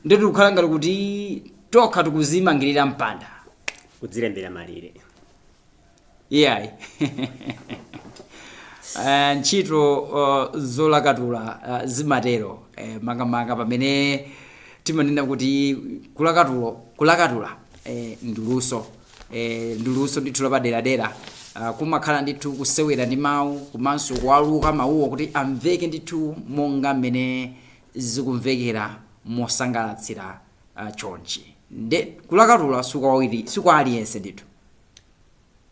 Ndi tikukhala ngati kuti tokha tikuzimangirira mpanda. Kudzilembera malire. Iyayi, ntchito zolakatula zimatero, makamaka pamene timanena kuti kulakatula nduluso, nduluso ndithu lapaderadera. Kumakhala ndithu kusewera ndi mawu komanso kuwaluka mawuwo kuti amveke ndithu monga mmene zikumvekera mosangalatsira chonchi. Nde kulakatula sikwawiri, sikwa aliyense ndithu.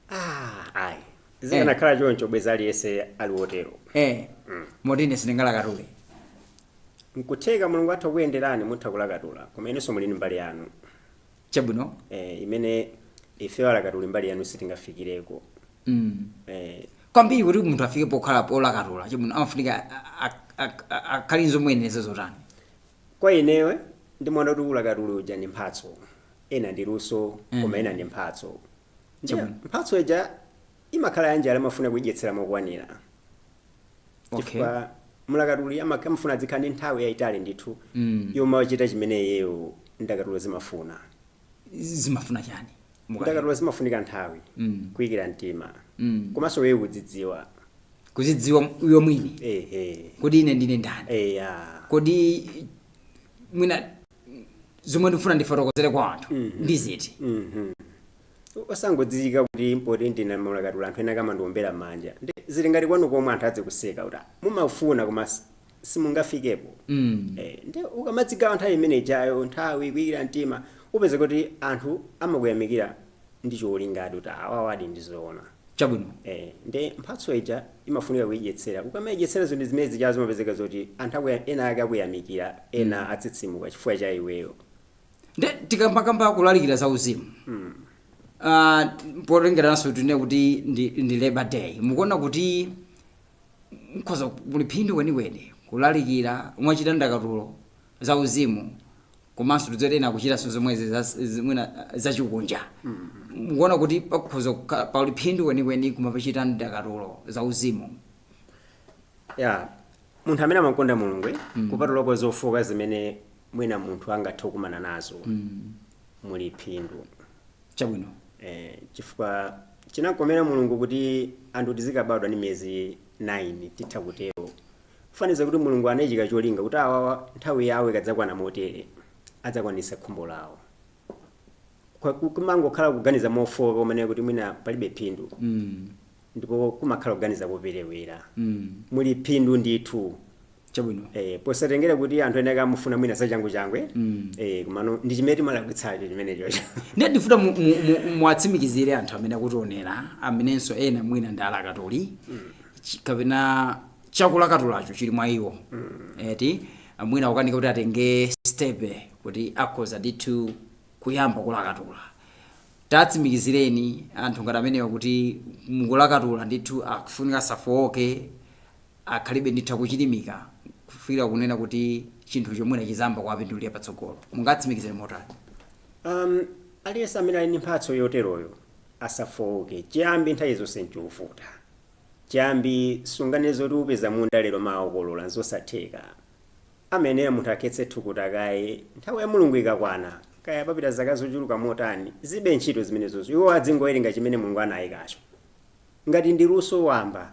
Ah, ayi. Zikanakhala choncho bweza aliyense ali wotero. Moti ine sindingalakatule? Nkutheka Mulungu atha kuyenderani, mutha kulakatula, koma inenso muli ndi mbali yanu. Imene ife alakatuli mbali yanu sitingafikireko. Kwambiri kuti munthu afike pokhala polakatula, chabwino, amafunika akhale zomuyenereza zotani? Kwa inewe ndimaona kuti ulakatuli uja ndi mphatso. Ena ndi luso, koma ena ndi mphatso. Ndiye mphatso ija imakhala yanjala, amafuna kuidyetsera mokwanira, chifukwa mulakatuli amafuna adzikhala ndi nthawi yayitali ndithu yomwe achita chimene iyeyo ndakatulo zimafuna. Zimafuna chani? Ndakatulo zimafunika nthawi, kuyikira mtima, komanso wewe kudzidziwa. Kuzidziwa iwe mwini? Ehe. Kodi ine ndine ndani? Eya. Kodi mwina zomwe ndifuna ndifotokozere kwa anthu ndiziti? Osangodziwika kuti mpoti ndine mulakatula, anthu ena kamandiwombera m'manja. Ndi zili ngati kwanu komwe anthu adzikuseka kuti, "Ah, mumafuna koma simungafikepo." Ndi ukamadzigawa nthawi imene ijayo, nthawi kuyikira mtima, upeza kuti anthu amakuyamikira ndi cholingadi kuti awawadi ndizoona. Ndi mphatso ija imafunika kuyidyetsera. Ukamayidyetsera zinthu zimene zijazo, zimapezeka zoti anthu ena ake akuyamikira, ena atsitsimuka chifukwa cha iweyo. Nde tikambakamba kulalikira za uzimu, potengeranso tine kuti ndi Labor Day, mukuona kuti mkhoza muli phindu kwenikweni kulalikira mwachita ndakatulo za uzimu, komanso tidzoti ena akuchitanso zomwezi mwina zachikunja, mukuona kuti pakhoza pali phindu kwenikweni kumapachita ndakatulo za uzimu? Ya, munthu amene amakonda Mulungu, kupatulako zofoka zimene mwina munthu angathe kukumana nazo, muli phindu. Chifukwa chinankomera Mulungu kuti anthu tizikabadwa ndi miyezi 9, titha kutero, kufaniza kuti Mulungu anayika cholinga kuti awawa nthawi yawo ikadzakwana motere adzakwanisa khumbo lawo. Kumangokhala kuganiza mofoka kumene kuti mwina palibe phindu, ndipo kumakhala kuganiza koperewera. Muli phindu ndithu. Posatengera kuti anthu ena akamufuna mwina zachangu changwe, komano ndi chimene timalakwitsacho chimenechocho. Ndiye ndifuna muwatsimikizire anthu amene akutionera, amenenso ena mwina ndi alakatuli, kapena chakulakatulacho chili mwa iwo, eti mwina akukanika kuti atenge step kuti akhoza ndithu kuyamba kulakatula. Tatsimikizireni anthu ngati amenewa kuti mukulakatula ndithu akufunika asafowoke, akhalibe ndithu akuchilimika kufikira kunena kuti chinthu chomwena chizamba kuwapindulira patsogolo. Mungatsimikizire motani? Aliyense amene ali ndi mphatso yoteroyo asafowoke. Chiyambi nthawi zonse nchovuta. Chiyambi sunganene zoti upeza munda lero mawa ukolola, nzosatheka. Amayenera munthu akhetse thukuta kaye. Nthawi ya Mulungu ikakwana, kaya papita zaka zochuluka motani, zibe ntchito zimenezozo, iwo adzingowerenga chimene Mulungu anayikacho. Ngati ndi luso wamba,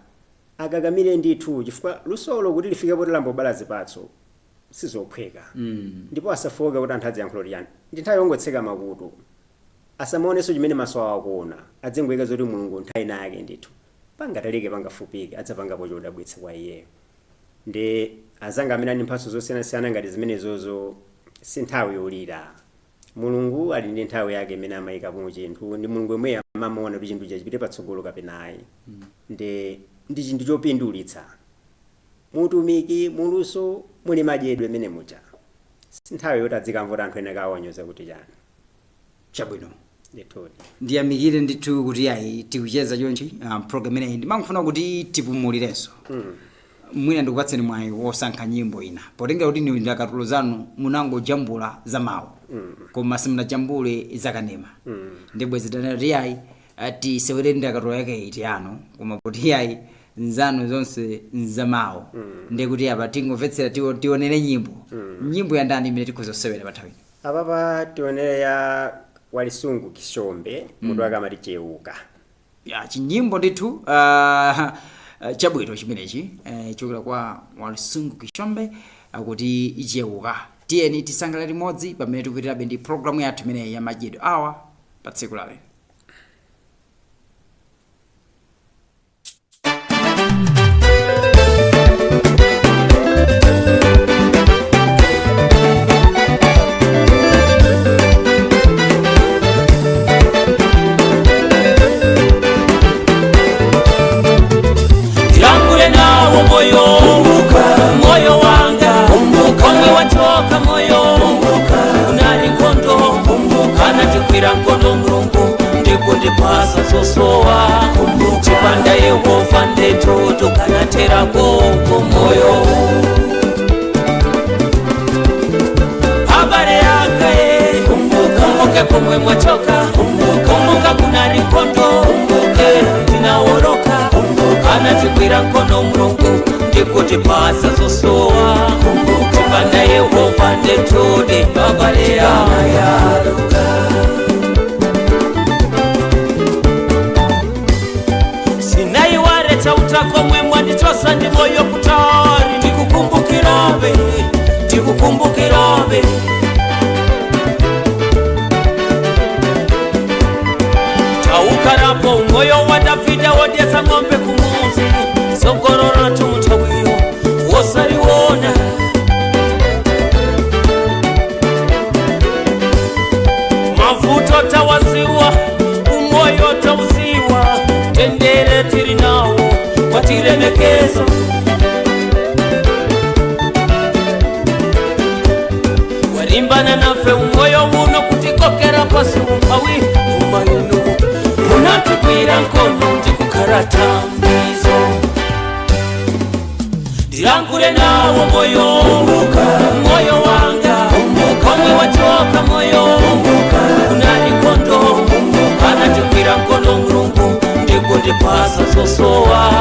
akakamire ndithu, chifukwa lusolo kuti lifike poti lambobala zipatso sizophweka. Ndipo asafowoke kuti anthu adziyankhula kuti chani. Ndi nthawi yongotseka makutu, asamaonenso chimene maso awo akuona, adzingoyika zoti Mulungu nthawi ina yake ndithu, pangatalike pangafupike, adzapangapo chodabwitsa kwa iyeyo. Ndi anzanga amene ali ndi mphatso zosiyanasiyana ngati zimenezozo, si nthawi yolira. Mulungu ali ndi nthawi yake imene amayikapo chinthu. Ndi Mulungu yemweyo amaona kuti chinthu chachipite patsogolo kapena ayi. Ndi chinthu chopindulitsa mutumiki, muluso muli madyedwe imene muja. Si nthawi yoti adzikamva kuti anthu ena kawanyoza kuti chani. Ndithudi. Ndiyamikire ndithu kuti ayi, tikucheza chonchi program imeneyi. Ndimangofuna kuti tipumulirenso. Mwina ndikupatseni mwayi wosankha nyimbo ina, potengera kuti ni ndakatulo zanu munangojambula za mawu, koma simunajambule zakanema. Ndibwezi tanena kuti ayi, tisewere ndakatulo yake iti yanu, koma poti ayi, nzanu zonse nzamawu, ndikuti apa tingomvetsera, tionere nyimbo. Nyimbo ya ndani imene tikhoza kusewera pa nthawi ino? Apapa tionere ya Walisungu Kishombe, mutu wake amati Cheuka. Ya, chinyimbo ndithu chabwino chimenechi, chokera kwa Walisungu Kishombe, akuti Cheuka. Tiyeni tisangalale limodzi pamene tikupitirabe ndi programu yathu imeneyi ya madyedwe awa pa tsiku lalero. ndikutipasa zosowa. Chipanda Yehova ndetu tukanaterako moyo. Habari yake, kumbuke kumwe mwachoka, kumbuka kuna rikondo tinaworoka, anatikwira nkono Mulungu ndikutipasa zosowa. Chipanda Yehova ndetudi babaleya. Sinaiware chauta komwe mwandichosa ndi moyo kutari, ndikukumbukirabe, ndikukumbukirabe. Taukarapo moyo wa Davida wodyesa ng'ombe kumuzi, sogorora tumutawiyo wosariwona. Mavuto tawasiwa, umoyo tauziwa, tendere tiri nawo watiremekeza. Warimbana nafe umoyo uno kutikokera pasi umpawi umayunu, munatikwira nkono ndikukarata mbizo. Ndilangule nawo moyo, moyo wanga komwe wachoka moyo kunalikondo, anatikwira nkono Mulungu ndikundipasa zosowa.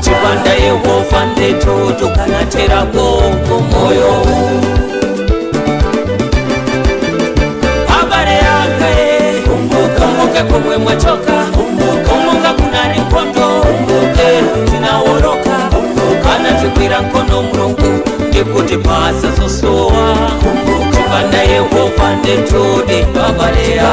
Chipanda Yehova ndetu tukanaterako moyo. Habari yake, kumbuke kumwe mwachoka, kumbuka kuna rikondo tinaworoka, anatikwira nkono Mulungu ndikutipasa zosowa. Chipanda Yehova ndetudi babaleya.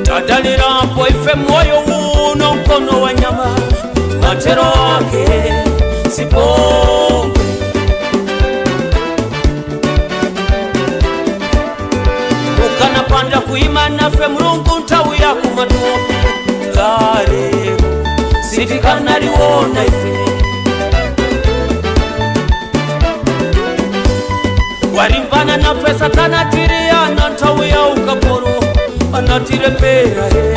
Tadalirapo ife moyo uno mkono wa nyama, matero ake sipongwe. Ukanapanda kuima nafe Mulungu nthawi yakumatope lale sitikanaliona ife. Warimbana nafe Satana tiriyana nthawi ya ukaporo, anatirepera he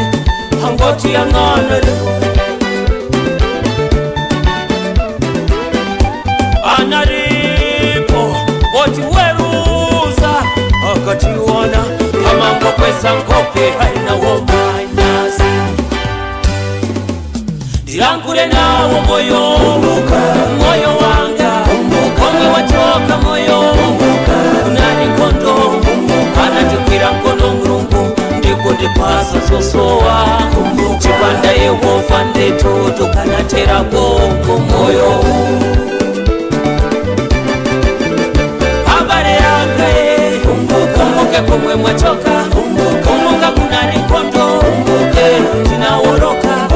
angoti yang'ana lero. Anaripo otiweruza akationa amangokwesa nkope haina womanyasi. Ndilangule nawo moyo, moyo wanga komwe wachoka moyo kunali nkondo, anatikwira nkono Mulungu ndikundipasa zosowa. Chipanda Yehova ndetu tukanaterako moyo. Habari yake, kumbuke kumwe mwachoka, kumbuka kuna rikondo tinaworoka,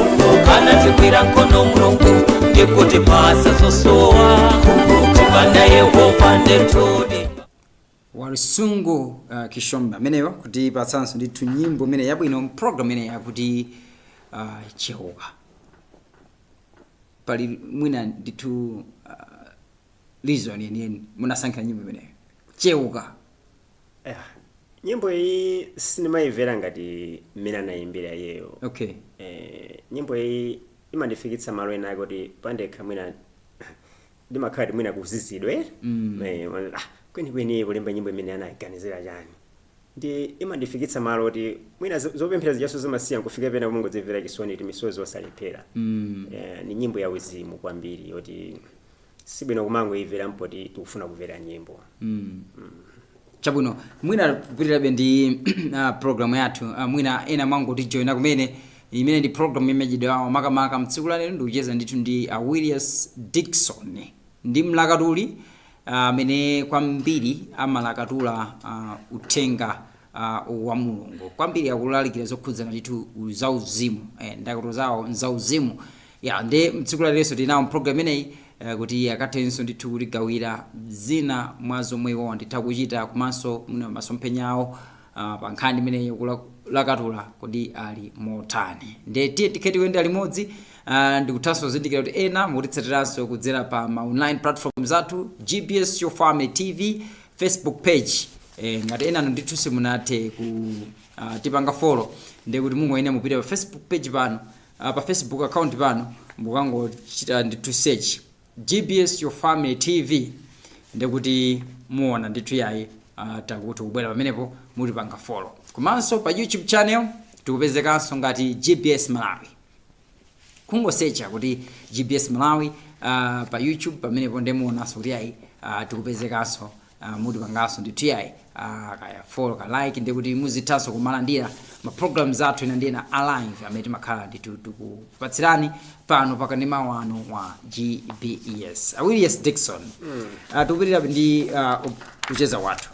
anatikwira nkono Mulungu ndikutipasa zosowa. Chipanda Yehova ndetudi. Walisungu Kishomba ameneyo kuti patsanso ndithu nyimbo imene yabwino program imene yakuti Cheuka. Pali mwina ndithu reason yeniyeni munasankhira nyimbo imeneyo, Cheuka? Nyimbo iyi sinimayimvera ngati mmene anayimbira iyeyo. Nyimbo iyi imandifikitsa malo ena kuti pandekha mwina ndimakhala ti mwina kuzizidwe. Kwenikweni kulemba nyimbo imene anayiganizira chani, ndi imandifikitsa malo kuti mwina zopemphera zijaso zimasiya nkufika pena kungodzimvera chisoni ti misozi osalephera. Ni nyimbo ya uzimu kwambiri yoti sibwino kumangoimvera mpoti tikufuna kumvera nyimbo. Chabwino, mwina kupitirabe ndi programu yathu, mwina ena mwangotijoyina kumene, imene ndi program imachidwa awo makamaka mtsiku la lero, ndikucheza ndithu ndi Williams Dikson, ndi mlakatuli amene kwambiri amalakatula uthenga wa Mulungu, kwambiri akulalikira zokhudzana ndithu zauzimu, ndakatulo zawo nzauzimu ya. Ndi mtsiku la lero tinawo program imeneyi. Kuti akathenso ndithu kutigawira zina mwa zomwe iwo nditha kuchita, komanso mwina masomphenya awo pa nkhani imeneyi kulakatula kodi ali motani. Nde tiye tikhale tikuyenda limodzi. Ndikuthanso kuzindikira kuti ena mukutitsatiranso kudzera pa ma online platforms athu, GBS Your Family TV Facebook page. Ngati enanu ndithu simunathe ku tipanga follow, ndiye kuti mungoyene mupite pa Facebook page pano, pa Facebook account pano, mukangochita ndithu search GBS Your Family TV, ndikuti muona ndithu yayi, takuti kubwera pamenepo, mutipanga follow. Komanso pa YouTube channel tikupezekanso ngati GBS Malawi. Kungosecha kuti GBS Malawi pa YouTube pamenepo, ndimuonanso kuti ayi, tikupezekanso. Mutipanganso ndithu yayi, kaya follow ka like, ndikuti muzithanso kumalandira ma programs athu ena ndi ena a live amene timakhala ndithu tikupatsirani pano pakanema wanu wa GBS. Awilias Dixon, tikupitira ndi kucheza kwathu.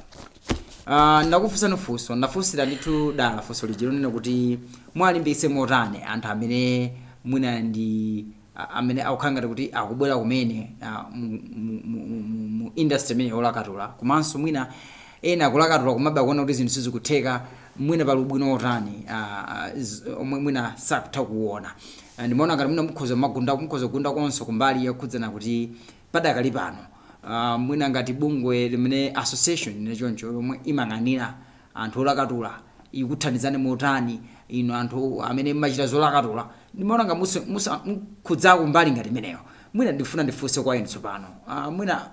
Ndakufunsani funso, ndafunsira ndithu dala funso liji lonena kuti mwalimbikitse motani anthu amene mwina ndi amene akukhala ngati kuti akubwera kumene mu industry imene yolakatula, komanso mwina ena akulakatula komabe akuona kuti zinthu sizikutheka, mwina pali ubwino otani omwe mwina sakutha kuona. Ndimaona ngati mwina mukhoza magunda, mukhoza kugunda konso kumbali yokhudzana kuti padakali pano mwina ngati bungwe limene association ine choncho lomwe imayang'anira anthu olakatula ikuthandizani motani inu anthu amene mumachita zolakatula. Ndimaona nga mukhudzako mbali ngati imeneyo. Mwina ndifuna ndifunse kwa inu tsopano, mwina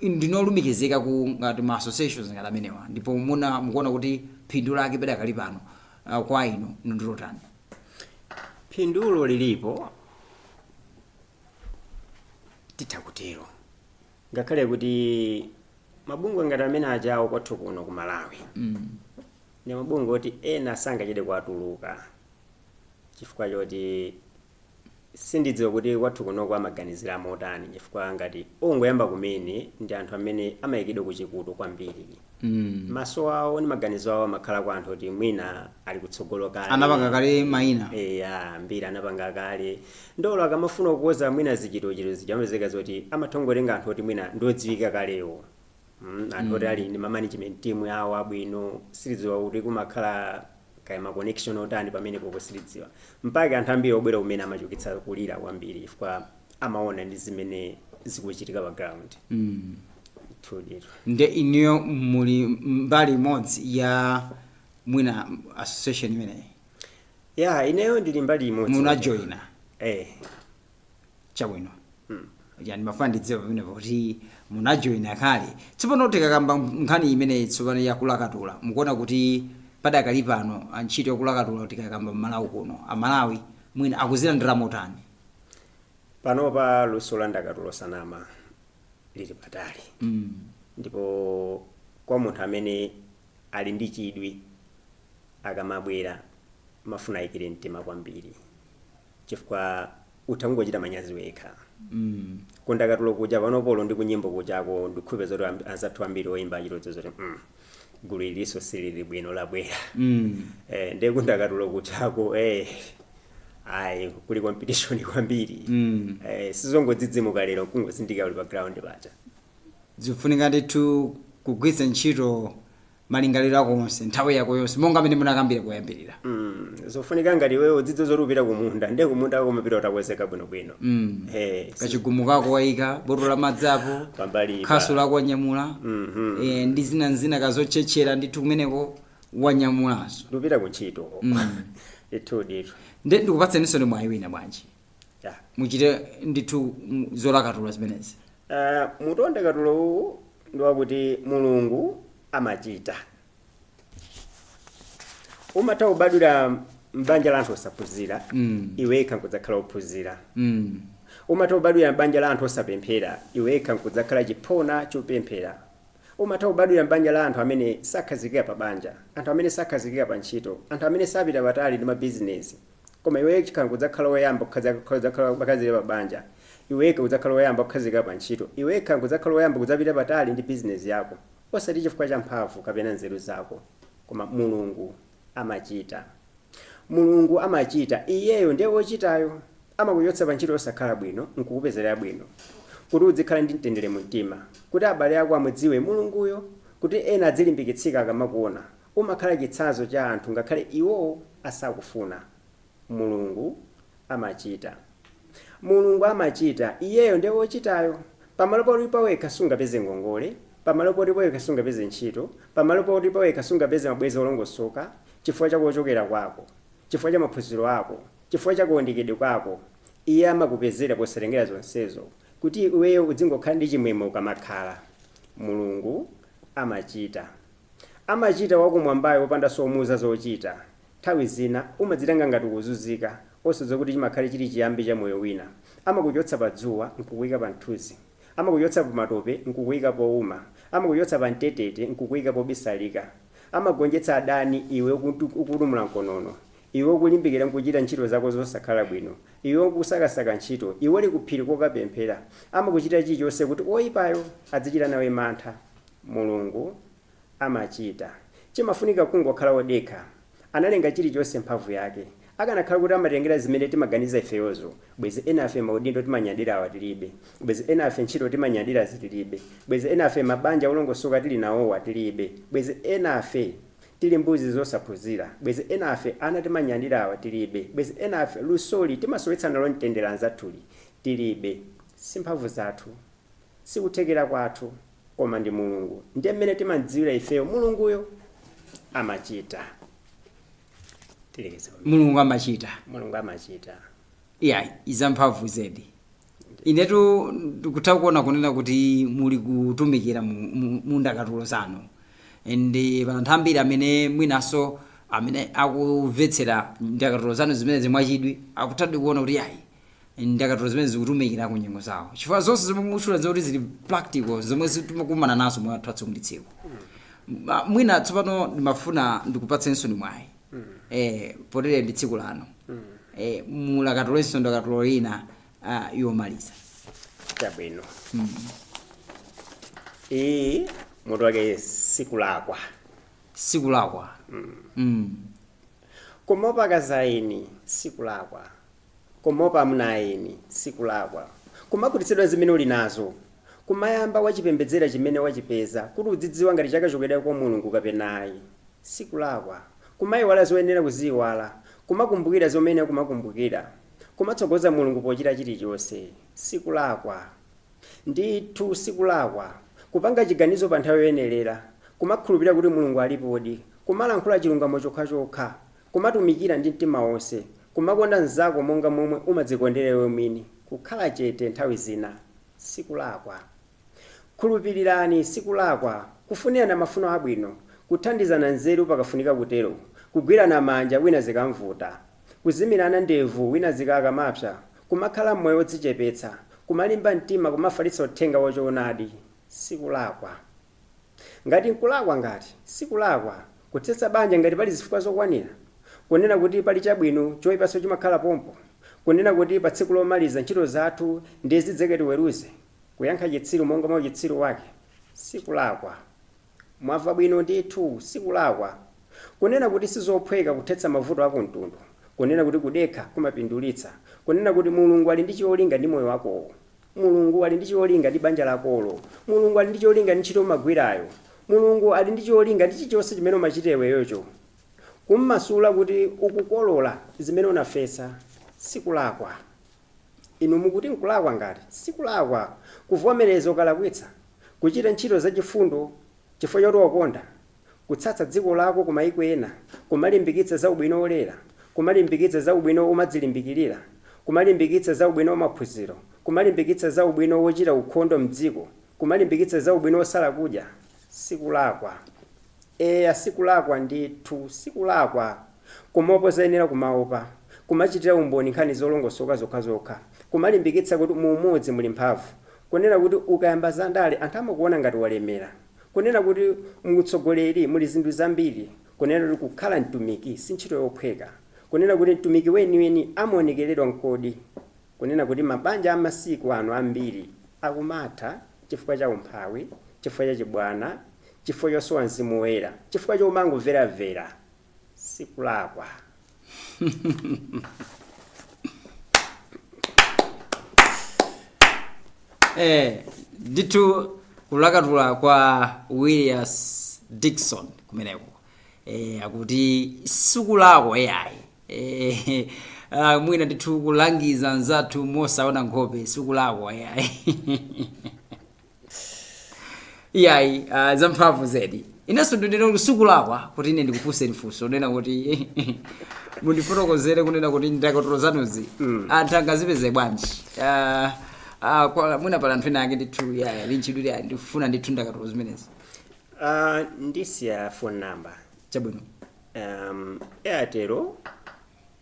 ndinolumikizika ku ngati ma associations ngati amenewa, ndipo muna mukuona kuti phindu lake padakali pano kwa inu ndilotani? Phindulo lilipo, titha kutero, ngakhale kuti mabungwe ngati amene ajawo kwathu kuno ku Malawi ndi mabungwe oti ena sangachite kuatuluka, chifukwa choti sindidziwa kuti kwathu kunoko amaganizira motani, chifukwa ngati ongoyamba kumene ndi anthu amene amayikidwa kuchikuto kwambiri. Maso awo ndi maganizo awo amakhala kwa anthu oti mwina ali kutsogolo kale. Anapanga kale mayina. Eya, mbiri anapanga kale. Ndolo akamafuna kukoza mwina zichitochito zija, amapezeka zoti amathongotenga anthu oti mwina ndodziwika kalewo, anthu oti ali ndi ma management team yawo abwino. Silidziwa kuti kumakhala kaya ma connection otani pamenepopo, silidziwa. Mpaka anthu ambiri obwera kumene amachukitsa kulira kwambiri, chifukwa amaona ndi zimene zikuchitika pa ground. Tudiro. Nde inuyo muli mbali imodzi ya mwina association imeneyi? Ya, ineyo ndili mbali imodzi. Munajoyina? Eh. Chabwino. Ya, ndimafuna ndidziwe pamenepo kuti munajoyina kale. Tsopano tikakamba nkhani imeneyi tsopano yakulakatula, mukuona kuti padakali pano ntchito yakulakatula, tikakamba mmalawi kuno, Amalawi mwina akuzilandira motani? Panopa luso la ndakatulo, sanama, lili patali. Ndipo kwa munthu amene ali ndi chidwi, akamabwera mafuna ayikire mtima kwambiri, chifukwa utha kungochita manyazi wekha. Kundakatulo kuja panopolo ndi kunyimbo kujako, ndikhupe zoti anzathu ambiri oyimba achitodzi zoti gulu iliso silili bwino labwera. Ndiye kundakatulo kujako, ayi, kuli competition kwambiri. Sizongodzidzimuka lero kungozindika uli pa ground paja. Zikufunika ndithu kugwiritsa ntchito malingaliro ako onse, nthawi yako yonse, monga amene munakambira poyambirira. Zofunika ngati iwewe udzidziwe zoti upita kumunda, ndiye kumunda ako umapita utakwezeka bwinobwino. Kachigumu kako wayika, botolo la madzi apo, Pambali. Khasu lako wanyamula, ndi zina nzina kazotchetchera ndithu kumeneko wanyamulanso. Ndupita kuntchito. Ndithu ndithu. Nde ndikupatseninso ndi mwayi wina bwanji, muchite ndithu zolakatula zimenezi. Mutu wa ndakatulo uwu ndi wakuti Mulungu amachita. Umatha kubadwira m'banja la anthu osaphunzira, iwe nkudzakhala ophunzira. Umatha kubadwira m'banja la anthu osapemphera, iwe nkudzakhala chiphona chopemphera. Umatha kubadwira m'banja la anthu amene sakhazikika pa banja, anthu amene sakhazikika pa ntchito, anthu amene sapita patali ndi mabizinesi, koma iwe nkudzakhala woyamba kudzakhala kukhazikika pa banja, iwe kudzakhala woyamba kukhazikika pa ntchito, iwe kudzakhala woyamba kudzapita patali ndi bizinesi yako, osati chifukwa cha mphamvu kapena nzeru zako, koma Mulungu amachita. Mulungu amachita, iyeyo ndiye wochitayo. Amakuchotsa pa ntchito yosakhala bwino nkukupezera bwino. Kuti uzikhala ndi mtendere mumtima, kuti abale ako amudziwe Mulunguyo, kuti ena adzilimbikitsika akamakuona. Umakhala chitsanzo cha anthu ngakhale iwowo asakufuna. Mulungu amachita. Mulungu amachita, iyeyo ndiye wochitayo. Pamalo poti pawekha sungapeze ngongole, pamalo poti pawekha sungapeze ntchito, pamalo poti pawekha sungapeze mabwenzi olongosoka, chifukwa cha kochokera kwako, chifukwa cha maphunziro ako, chifukwa cha kaonekedwe kako. Iye amakupezera posatengera zonsezo, kuti iweyo udzingokhala ndi chimwemwe ukamakhala. Mulungu amachita. Amachita wakumwambayo wopandanso womuuza zochita. Nthawi zina umadzitenga ngati ukuzunzika, osadziwa kuti chimakhale chili chiyambi cha moyo wina. Amakuchotsa pa dzuwa n'kukuika pa mthunzi. Amakuchotsa pa matope n'kukuika powuma. Amakuchotsa pa mtetete n'kukuika pobisalika. Amagonjetsa adani iwe ukutumula mkonono, iwe ukulimbikira n'kuchita ntchito zako zosakhala bwino, iwe ukusakasaka ntchito, iwe uli kuphiri kokapemphera. Amakuchitira chilichonse kuti woipayo adzichita nawe mantha. Mulungu amachita. Chimafunika kungokhala wodekha. Analenga chilichonse mphamvu yake. Akanakhala kuti amatengera zimene timaganiza ifeyozo, bwezi enafe maudindo timanyadirawa tilibe, bwezi enafe ntchito timanyadirazi tilibe, bwezi enafe mabanja olongosoka tili nawowa tilibe, bwezi enafe tili mbuzi zosaphunzira, bwezi enafe ana timanyadirawa tilibe, bwezi enafe lusoli timasowetsa nalo mtendere anzathuli tilibe. Si mphamvu zathu, sikuthekera kwathu, koma ndi Mulungu. Ndiye mmene timadziwira ifeyo, Mulunguyo amachita. Tilekeze pamene. Mulungu amachita. Mulungu amachita. Iya, izamphamvu zedi. Inetu ndikutha kuona kunena kuti muli kutumikira mu ndakatulo zanu, ndi pa anthu ambiri amene mwinanso amene akumvetsera ndakatulo zanu zimenezi mwachidwi akuthadi kuona kuti yayi, ndakatulo zimene zikutumikira ku nyengo zawo, chifukwa zonse zomwe mutchula zoti zili practical, zomwe timakumana nazo mwathu tsiku ndi tsiku. Mwina tsopano ndimafuna ndikupatsenso ni mwayi, potere ndi tsiku lanu, mulakatulenso ndakatulo ina yomaliza. Chabwino. Iyi mutu wake "Sikulakwa". Sikulakwa. Kumopa akazaeni sikulakwa, kumopa amunaeni sikulakwa, kumakhutitsidwa zimene uli nazo, kumayamba wachipembedzera chimene wachipeza kuti udzidziwa ngati chakachokera kwa Mulungu kapena ayi sikulakwa, kumayiwala zoyenera kuziyiwala, kumakumbukira zomene kumakumbukira, kumatsogoza Mulungu pochita chilichonse sikulakwa. Ndithu sikulakwa kupanga chiganizo pa nthawi yoyenerera, kumakhulupirira kuti Mulungu alipodi, kumalankhula chilungamo chokhachokha, kumatumikira ndi mtima wonse, kumakonda mnzako monga momwe umadzikondera iwe mwini, kukhala chete nthawi zina sikulakwa. Khulupirirani sikulakwa, kufunirana mafuno abwino, kuthandizana nzeru pakafunika kutero, kugwirana manja wina zikamvuta, kuzimirana ndevu wina zikakamapsa, kumakhala moyo wodzichepetsa, kumalimba mtima, kumafalitsa uthenga wachoonadi sikulakwa. Ngati nkulakwa, ngati sikulakwa kuthetsa banja ngati pali zifukwa zokwanira, kunena kuti pali chabwino choyipanso chimakhala pompo, kunena kuti pa tsiku lomaliza ntchito zathu ndiye zidzakatiweruze, kuyankha chitsiru monga mwa uchitsiru wake sikulakwa. Mwamva bwino ndithu, sikulakwa kunena kuti sizophweka kuthetsa mavuto akumtundu, kunena kuti kudekha kumapindulitsa, kunena kuti Mulungu ali ndi cholinga ndi moyo wakowo, Mulungu ali ndi cholinga ndi banja lakolo, Mulungu ali ndi cholinga ndi ntchito umagwirayo, Mulungu ali ndi cholinga ndi chilichonse chimene umachita iweyocho, kummasula kuti ukukolola zimene unafesa sikulakwa. Inu mukuti nkulakwa? Ngati sikulakwa kuvomereza ukalakwitsa, kuchita ntchito zachifundo chifukwa choti wakonda, kutsatsa dziko lako ku mayiko ena, kumalimbikitsa za ubwino wolera, kumalimbikitsa za ubwino umadzilimbikirira, kumalimbikitsa za ubwino wamaphunziro, kumalimbikitsa za ubwino wochita ukhondo mdziko, kumalimbikitsa za ubwino wosala kudya sikulakwa. Eya, sikulakwa ndithu, sikulakwa kumaopa zoyenera kumaopa, kumachitira umboni nkhani zolongosoka zokhazokha, kumalimbikitsa kuti mu umodzi muli mphamvu, kunena kuti ukayamba zandale anthu amakuona ngati walemera, kunena kuti mutsogoleri muli zinthu zambiri, kunena kuti kukhala mtumiki si ntchito yophweka, kunena kuti mtumiki weniweni amaonekeredwa mkodi, kunena kuti mabanja amasiku ano ambiri akumatha chifukwa cha umphawi, chifukwa cha chibwana, chifukwa chosowa mzimu woyera, chifukwa chomangomveramvera sikulakwa. Ndithu kulakatula kwa Willias Dixon kumeneko, akuti sikulakwa yayi. Mwina ndithu kulangiza nzathu mosaona nkhope sikulakwa yayi. Iyayi, zamphamvu zedi. Inenso ndinena kuti sikulakwa kuti ine ndikufunseni funso nena kuti mundifotokozere kunena kuti ndakatulo zanuzi anthu angazipeze bwanji. Mwina pala anthu ena ake ndithu yaya linchidwi, ndikufuna ndithu ndakatulo zimenezi. Ndisiya phone number. Chabwino. Airtel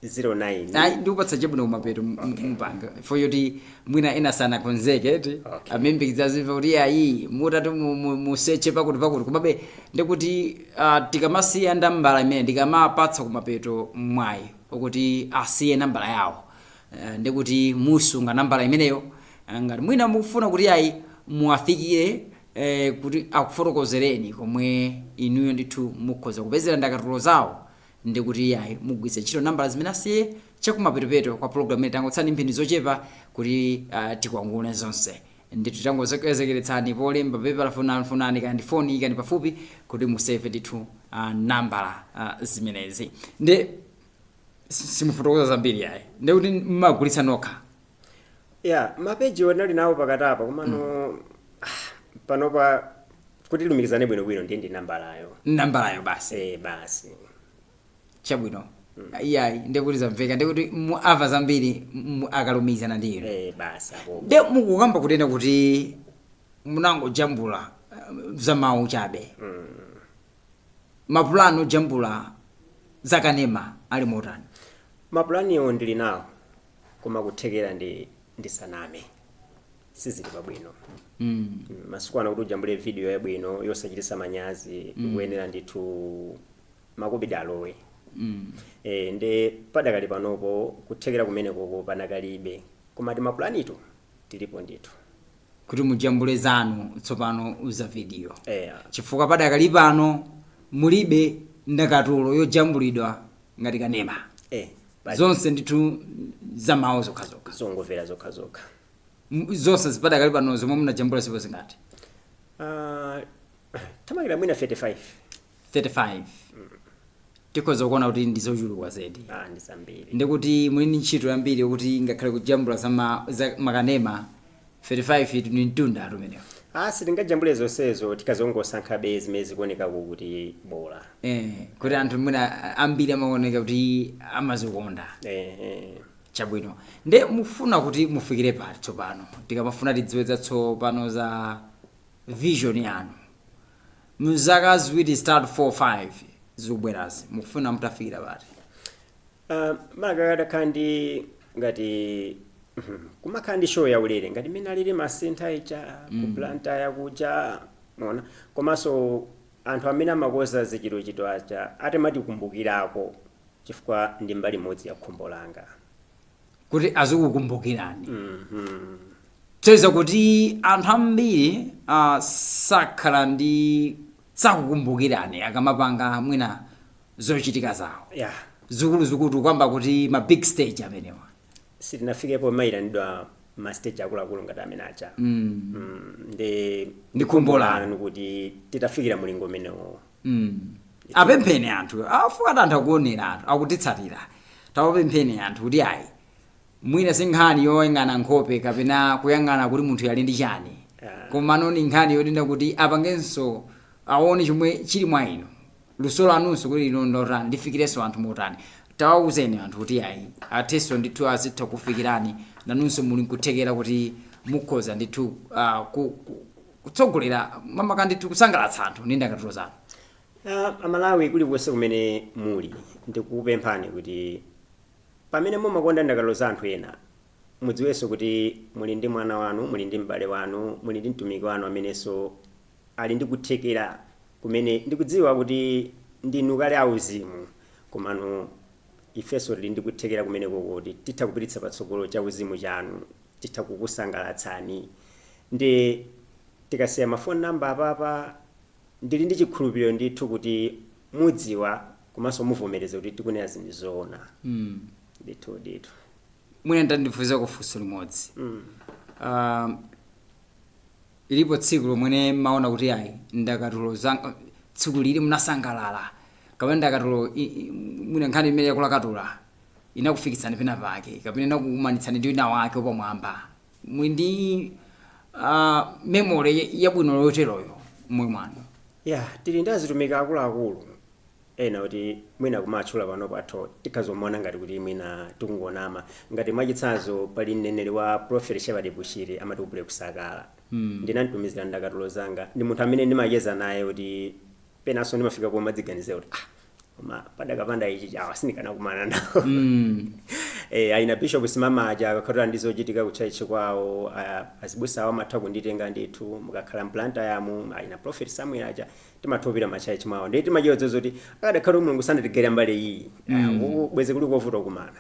09 Ayi, ndikupatsa chabwino kumapeto mupanga for yoti mwina ena sanakonzeke ti. Amembikiza zimva kuti ayi mutati museche pakuti pakuti, komabe ndikuti tikamasiya nambala imene ndikamapatsa kumapeto mwayi okuti asiye nambala yawo, ndikuti musunga nambala imeneyo. Ngati mwina mukufuna kuti ayi muwafikire, kuti akufotokozereni komwe inuyo ndithu mukhoza kupezera ndakatulo zawo, ndikuti ayi mugwiritse ntchito nambala zimene asiye chakumapetopeto kwa program imene. Tangotsani mphindi zochepa kuti tikwangule zonse. Ndithu tangozekeretsani polemba pepala, funani kandi foni ikani pafupi kuti museve ndithu nambala zimenezi. Ndi simufotokoza zambiri yayi, ndikuti mmagulitsa nokha? Ya, mapeji onali nawo pakatapa, komano panopa kuti lumikizane bwinobwino ndiye ndi nambalayo. Nambalayo basi. Eh, basi. Chabwino, iyayi, ndikuti zamveka, ndikuti amva zambiri akalumikizana ndi inu. Eh, basi apo. Nde mukukamba kunena kuti munangojambula za mawu chabe, mapulani ojambula zakanema ali motani? Mapulaniwo ndili nawo, koma kuthekera ndi ndisaname sizili pabwino. Masiku ano kuti ujambule video yabwino yosachititsa manyazi, ukuyenera ndithu makobidi alowe. Nde padakali panopo kuthekera kumenekoko panakalibe, koma timapulani tilipo ndithu. Kuti mujambule zanu tsopano za video? Eh. Chifukwa padakali pano mulibe ndakatulo yojambulidwa ngati kanema? Eh. Zonse ndithu za mawu zokhazokha? Zongomvera zokhazokha. Zonse zipadakali pano zomwe munajambula zipo zingati? Tamakira mwina 35. 35, tikhoza kuona kuti ndi zochuluka zedi. Ah, ndi zambiri. Ndikuti muli ndi ntchito yambiri yokuti ngakhale kujambula za makanema 35 itu ni mtunda atumenewo. Ah, sitingajambule zonsezo, tikazongosankhabe zimene zikuonekako kuti bola. Kuti anthu mwina ambiri amaoneka kuti amazikonda. Eh. Chabwino, nde mufuna kuti mufikire pati tsopano? Tikamafuna tidziwe za tsopano za vision yanu mzaka 2, 3, 4, 5 zikubwerazi, mukufuna mutafikira pati? Makakadakhala ndi ngati kumakhala ndi show yaulere ngati mmene alili masintha icha ku Blantyre kuja mona, komanso anthu amene amakoza zichitochito aja atematikumbukirako, chifukwa ndi mbali imodzi ya khumbo langa. Kuti azikukumbukirani. Tsoiza kuti anthu ambiri sakhala ndi sakukumbukirani akamapanga mwina zochitika zawo zikuluzikulu, kwamba kuti ma big stage amenewa. Sitinafikepo mayitanidwa ma stage akuluakulu ngati amene aja. Ndi Ndi khumbo lanu. Lanu kuti titafikira mulingo umenewo. Apempheni anthu, afuka anthu akuonera, anthu akutitsatira, tawapempheni anthu kuti ayi mwina si nkhani yoyang'ana nkhope kapena kuyang'ana kuti munthu ali ndi chani, komano ni nkhani yonena kuti apangenso aone chomwe chili mwa inu, luso lanunso kuti ino ndotani, lifikirenso anthu motani. Tawawuzeni anthu kuti ayi athenso ndithu azitha kufikirani, nanunso muli nkuthekera kuti mukhoza ndithu kutsogolera mamaka ndithu kusangalatsa anthu ndi ndakatulo zanu. Amalawi kulikonse kumene muli, ndikukupemphani kuti pamene mumakonda ndakatulo za anthu ena, mudziwenso kuti muli ndi mwana wanu, muli ndi m'bale wanu, muli ndi mtumiki wanu amenenso ali ndi kuthekera kumene ndikudziwa kuti ndinu kale auzimu, komano ifenso tili ndi kuthekera kumeneko kuti titha kupititsa patsogolo cha uzimu chanu, titha kukusangalatsani. Ndi tikasiya ma phone number apapa, ndili ndi chikhulupiriro ndithu kuti mudziwa komanso muvomereza kuti tikunena zinthu zoona. Ndithu ndithu. Mwina ndandifunsa kufunso limodzi. Ilipo tsiku lomwe maona kuti ayi, ndakatulo zanga tsiku lili munasangalala, kapena ndakatulo mwina nkhani imene yakulakatula inakufikitsani pena pake, kapena inakukumanitsani ndi wina wake wapamwamba? Muli ndi memory yabwino yoteroyo mmoyo mwanu? Ya, tili ndi azitumiki akuluakulu ena kuti mwina kumatchula pano patho tikhazomaona ngati kuti mwina tikungonama. Ngati mwachitsanzo, pali mneneri wa Prophet Shepherd Bushiri, amati kupule kusakala. Ndinamtumizira ndakatulo zanga. Ndi munthu amene ndimacheza naye kuti penanso ndimafika pomwe madziganizira kuti, ah, koma padakapanda ichi chawa sindikanakumana nawo. Aina Bishop Simamaja, akakhala ndi zochitika ku church kwawo, azibusa awo amatha kunditenga ndithu. Mukakhala mplanta yamu, aina Prophet Samuel aja, timatha ma church mwawo. Ndi timachiwa zoti akadakhala Mulungu sandatigere mbali iyi, bweze kuli kovuta kumana.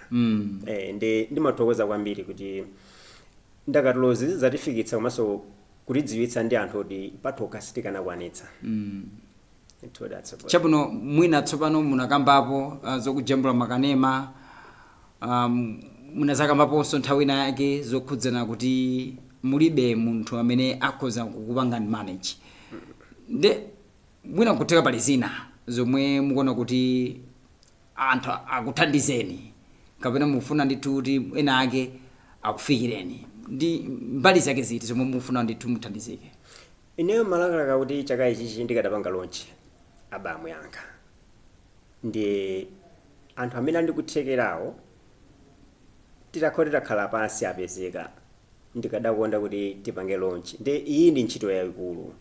Ndi ndimathokoza kwambiri kuti ndakatulozi zatifikitsa komanso kutidziwitsa ndi anthu kuti patokha sitikanakwanitsa. Ndithu that's Chabwino, mwina tsopano munakambapo zokujambula makanema, munazakambaponso nthawi ina yake zokhudzana kuti mulibe munthu amene akhoza kukupangani manage. Nde mwina nkutheka pali zina zomwe mukuona kuti anthu akuthandizeni, kapena mufuna ndithu kuti ena ake akufikireni, ndi mbali zake ziti zomwe mufuna ndithu muthandizike? Ineyo malakalaka kuti chaka ichichi ndikadapanga launch album yanga. Ndi anthu amene andikuthekerawo, titakhala titakhala pansi apezeka, ndikadakonda kuti tipange launch. Ndi iyi ndi ntchito yayikulu.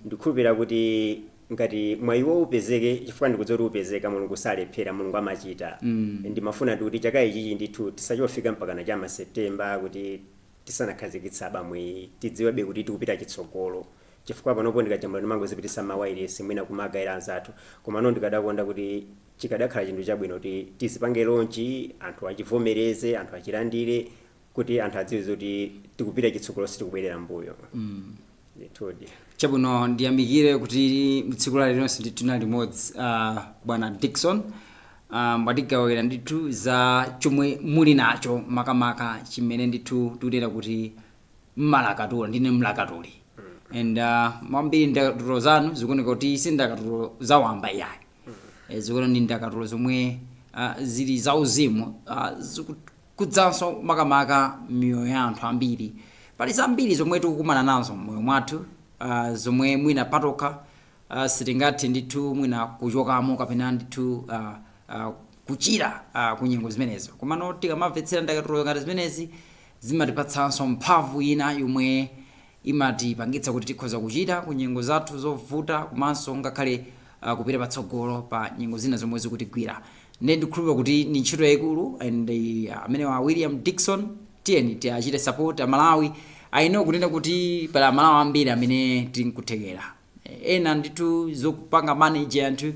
Ndikhulupirira kuti ngati mwayiwo upezeke, chifukwa ndikudziwa kuti upezeka, Mulungu salephera, Mulungu amachita. Ndimafuna ndi kuti chaka ichichi ndithu tisachofika mpaka na chama September kuti tisanakhazikitsa album iyi, tidziwebe kuti tikupita chitsogolo, chifukwa panopo ndikajambula ndimangozipitisa mawayilesi, mwina kumagayira anzathu. Koma no, ndikadakonda kuti chikadakhala chinthu chabwino kuti tizipange launch, anthu achivomereze, anthu achilandire, kuti anthu adziwe kuti tikupita chitsogolo, sitikubwerera mbuyo. Ndithudi. Chabwino, ndiyamikire kuti tsiku la lero ndithu tinali limodzi, bwana Dickson. Mwatigawira ndithu za chomwe muli nacho, makamaka chimene ndithu tikunena kuti mmalakatula, ndine mlakatuli, and mwambiri ndakatulo zanu zikuoneka kuti si ndakatulo zawamba iyayi. Zikuona ndi ndakatulo zomwe zili zauzimu, zikukudzanso makamaka miyoyo ya anthu ambiri. Pali zambiri zomwe tikukumana nazo mmoyo mwathu, zomwe mwina patokha sitingathe ndithu mwina kuchokamo, kapena ndithu kuchira kunyengo zimenezo. Komano tikamamvetsera ndakatulo ngati zimenezi, zimatipatsanso mphamvu ina yomwe imatipangitsa kuti tikhoza kuchita ku nyengo zathu zovuta, komanso ngakhale kupita patsogolo pa nyengo zina zomwe zikutigwira. Nde ndikhulupirira kuti ni ntchito yayikulu, and amene wa William Dickson, tiyeni tiachite support Amalawi. Aino kunena kuti pali Amalawi ambiri amene tili nkuthekera, ena ndithu zokupanga manage anthu,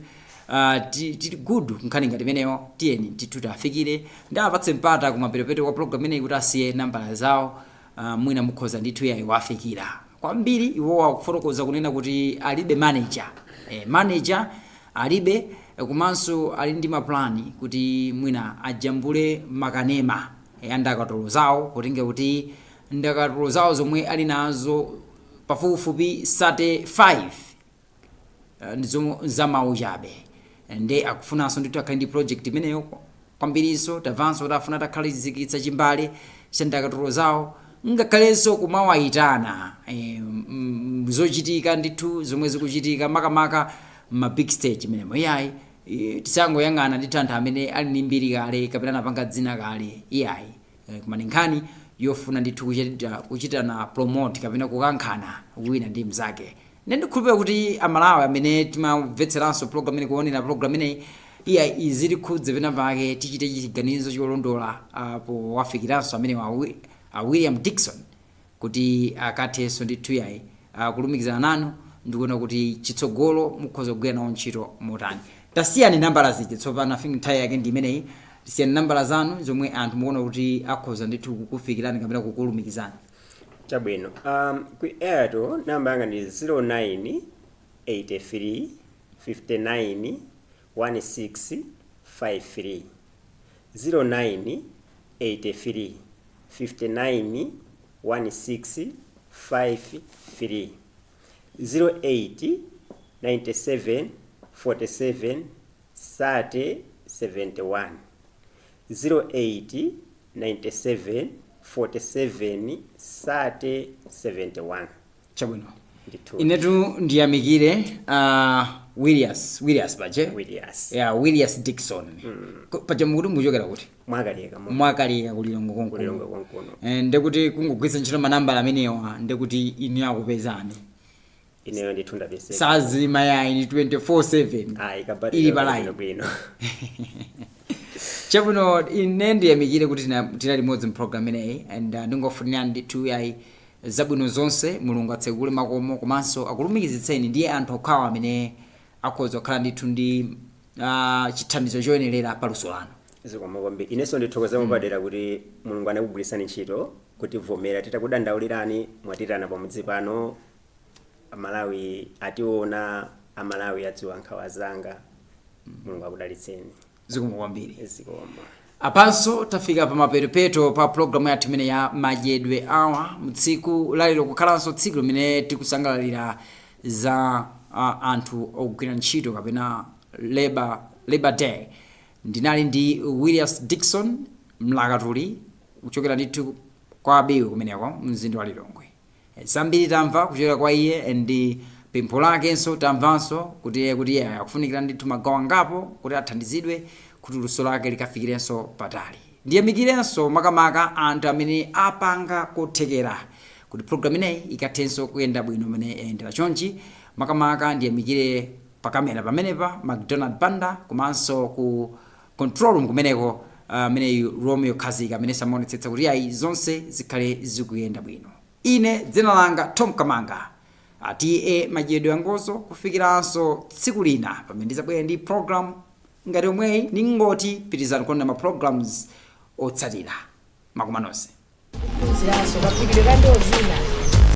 tili good nkhani ngati imeneyo. Tiyeni ndithu tiafikire, ndi apatse mpata kumapeto kwa program imeneyi kuti asiye nambala zawo. Mwina mukhoza ndithu yayi wafikira kwambiri. Iwowa akufotokoza kunena kuti alibe manager, manager alibe, komanso ali ndi maplani kuti mwina ajambule makanema andakatulo zawo, potenga kuti ndakatulo zawo zomwe ali nazo pafupifupi 35 ndizo zamawu chabe. Nde akufunanso ndithu akhale ndi project imeneyo kwambirinso. Tamvanso kuti afuna atakhalizikitsa chimbale cha ndakatulo zawo, ngakhalenso kumawayitana zochitika ndithu zomwe zikuchitika makamaka ma big stage imenemo. Iyayi, tisangoyang'ana ndithu anthu amene ali ndi mbiri kale kapena anapanga dzina kale, iyayi. Koma ndi nkhani yofuna ndithu kuchitana promote kapena kukankhana wina ndi mnzake. Nde ndikhulupirira kuti Amalawi amene timamvetseranso program imene, kuonera program imeneyi, iya, izitikhudze pena pake, tichite chiganizo cholondola powafikiranso amene wa William Dickson, kuti akathenso ndithu yayi kulumikizana nanu ndikuona kuti chitsogolo mukhoza kugwira nawo ntchito motani. Tasiyani nambala zija tsopano. I think nthawi yake ndi imeneyi. Tisiyani nambala zanu zomwe anthu mukuona kuti akhoza ndithu kukufikirani kapena kukulumikizani. Chabwino, ku Airtel namba yanga ndi 09 83 59 16 53, 09 83 59 16. 53 08 97 47 30 71, 08 97 47 30 71. Chabwino. Ndithu. Inetu ndiyamikire Willias, Willias pache. Willias. Yeah, Willias Dikson. Paja mukuti muchokera kuti? Mwakaleka mo. Mwakaleka, kuLilongwe konkuno. KuLilongwe konkuno. Ndekuti kungogwiritsa ntchito manambala amenewa, ndekuti inu akupezani. Ineyo ndithu ndapezeka. Sazima yayi, ni 24/7. Ayi. Ili pa line. Bwino. Chabwino, ine ndiyamikire kuti tinali limodzi mprogram imeneyi and ndingofunira ndithu yayi zabwino zonse. Mulungu atsekule makomo komanso akulumikizitseni ndiye anthu okhawa amene akhoza kukhala ndithu ndi chithandizo choyenerera paluso lanu. Zikomo kwambiri. Inenso ndithokoza mupadera kuti Mulungu anakugwirisani ntchito kutivomera titakudandaulirani, mwatitana pamudzi pano. Amalawi ationa, Amalawi adziwa nkhawa zanga. Mulungu akudalitseni. Zikomo kwambiri. Zikomo. Apanso tafika pa mapeto pa programu yathu imene ya Madyedwe Awa mtsiku lalero, kukhalanso tsiku limene tikusangalalira za anthu ogwira ntchito kapena Labor Day. Ndinali ndi Willias Dikson, mlakatuli kuchokera ndithu kwa Biwi kumeneko mzinda wa Lilongwe. Zambiri tamva kuchokera kwa iye ndi pempho lakenso tamvanso kuti iye akufunikira ndithu magawo angapo kuti athandizidwe kuti luso lake likafikirenso patali. Ndiyamikirenso makamaka anthu amene apanga kothekera kuti program ineyi ikathenso kuyenda bwino imene yayendera chonchi. Makamaka ndiyamikire pakamera pamenepa McDonald Banda, komanso ku control room kumeneko ameneyu Romeo Khazika, amene samaonetsetsa kuti ayi, zonse zikhale zikuyenda bwino. Ine dzina langa Tom Kamanga, atiye Madyedwe Angozo. Kufikiranso tsiku lina pamene ndizabwera ndi program ngati omweyi, ningoti pitizani kuona ma programs otsatira. Makoma nonse. Kuphunziranso kaphikidwe ka ndiwo zina.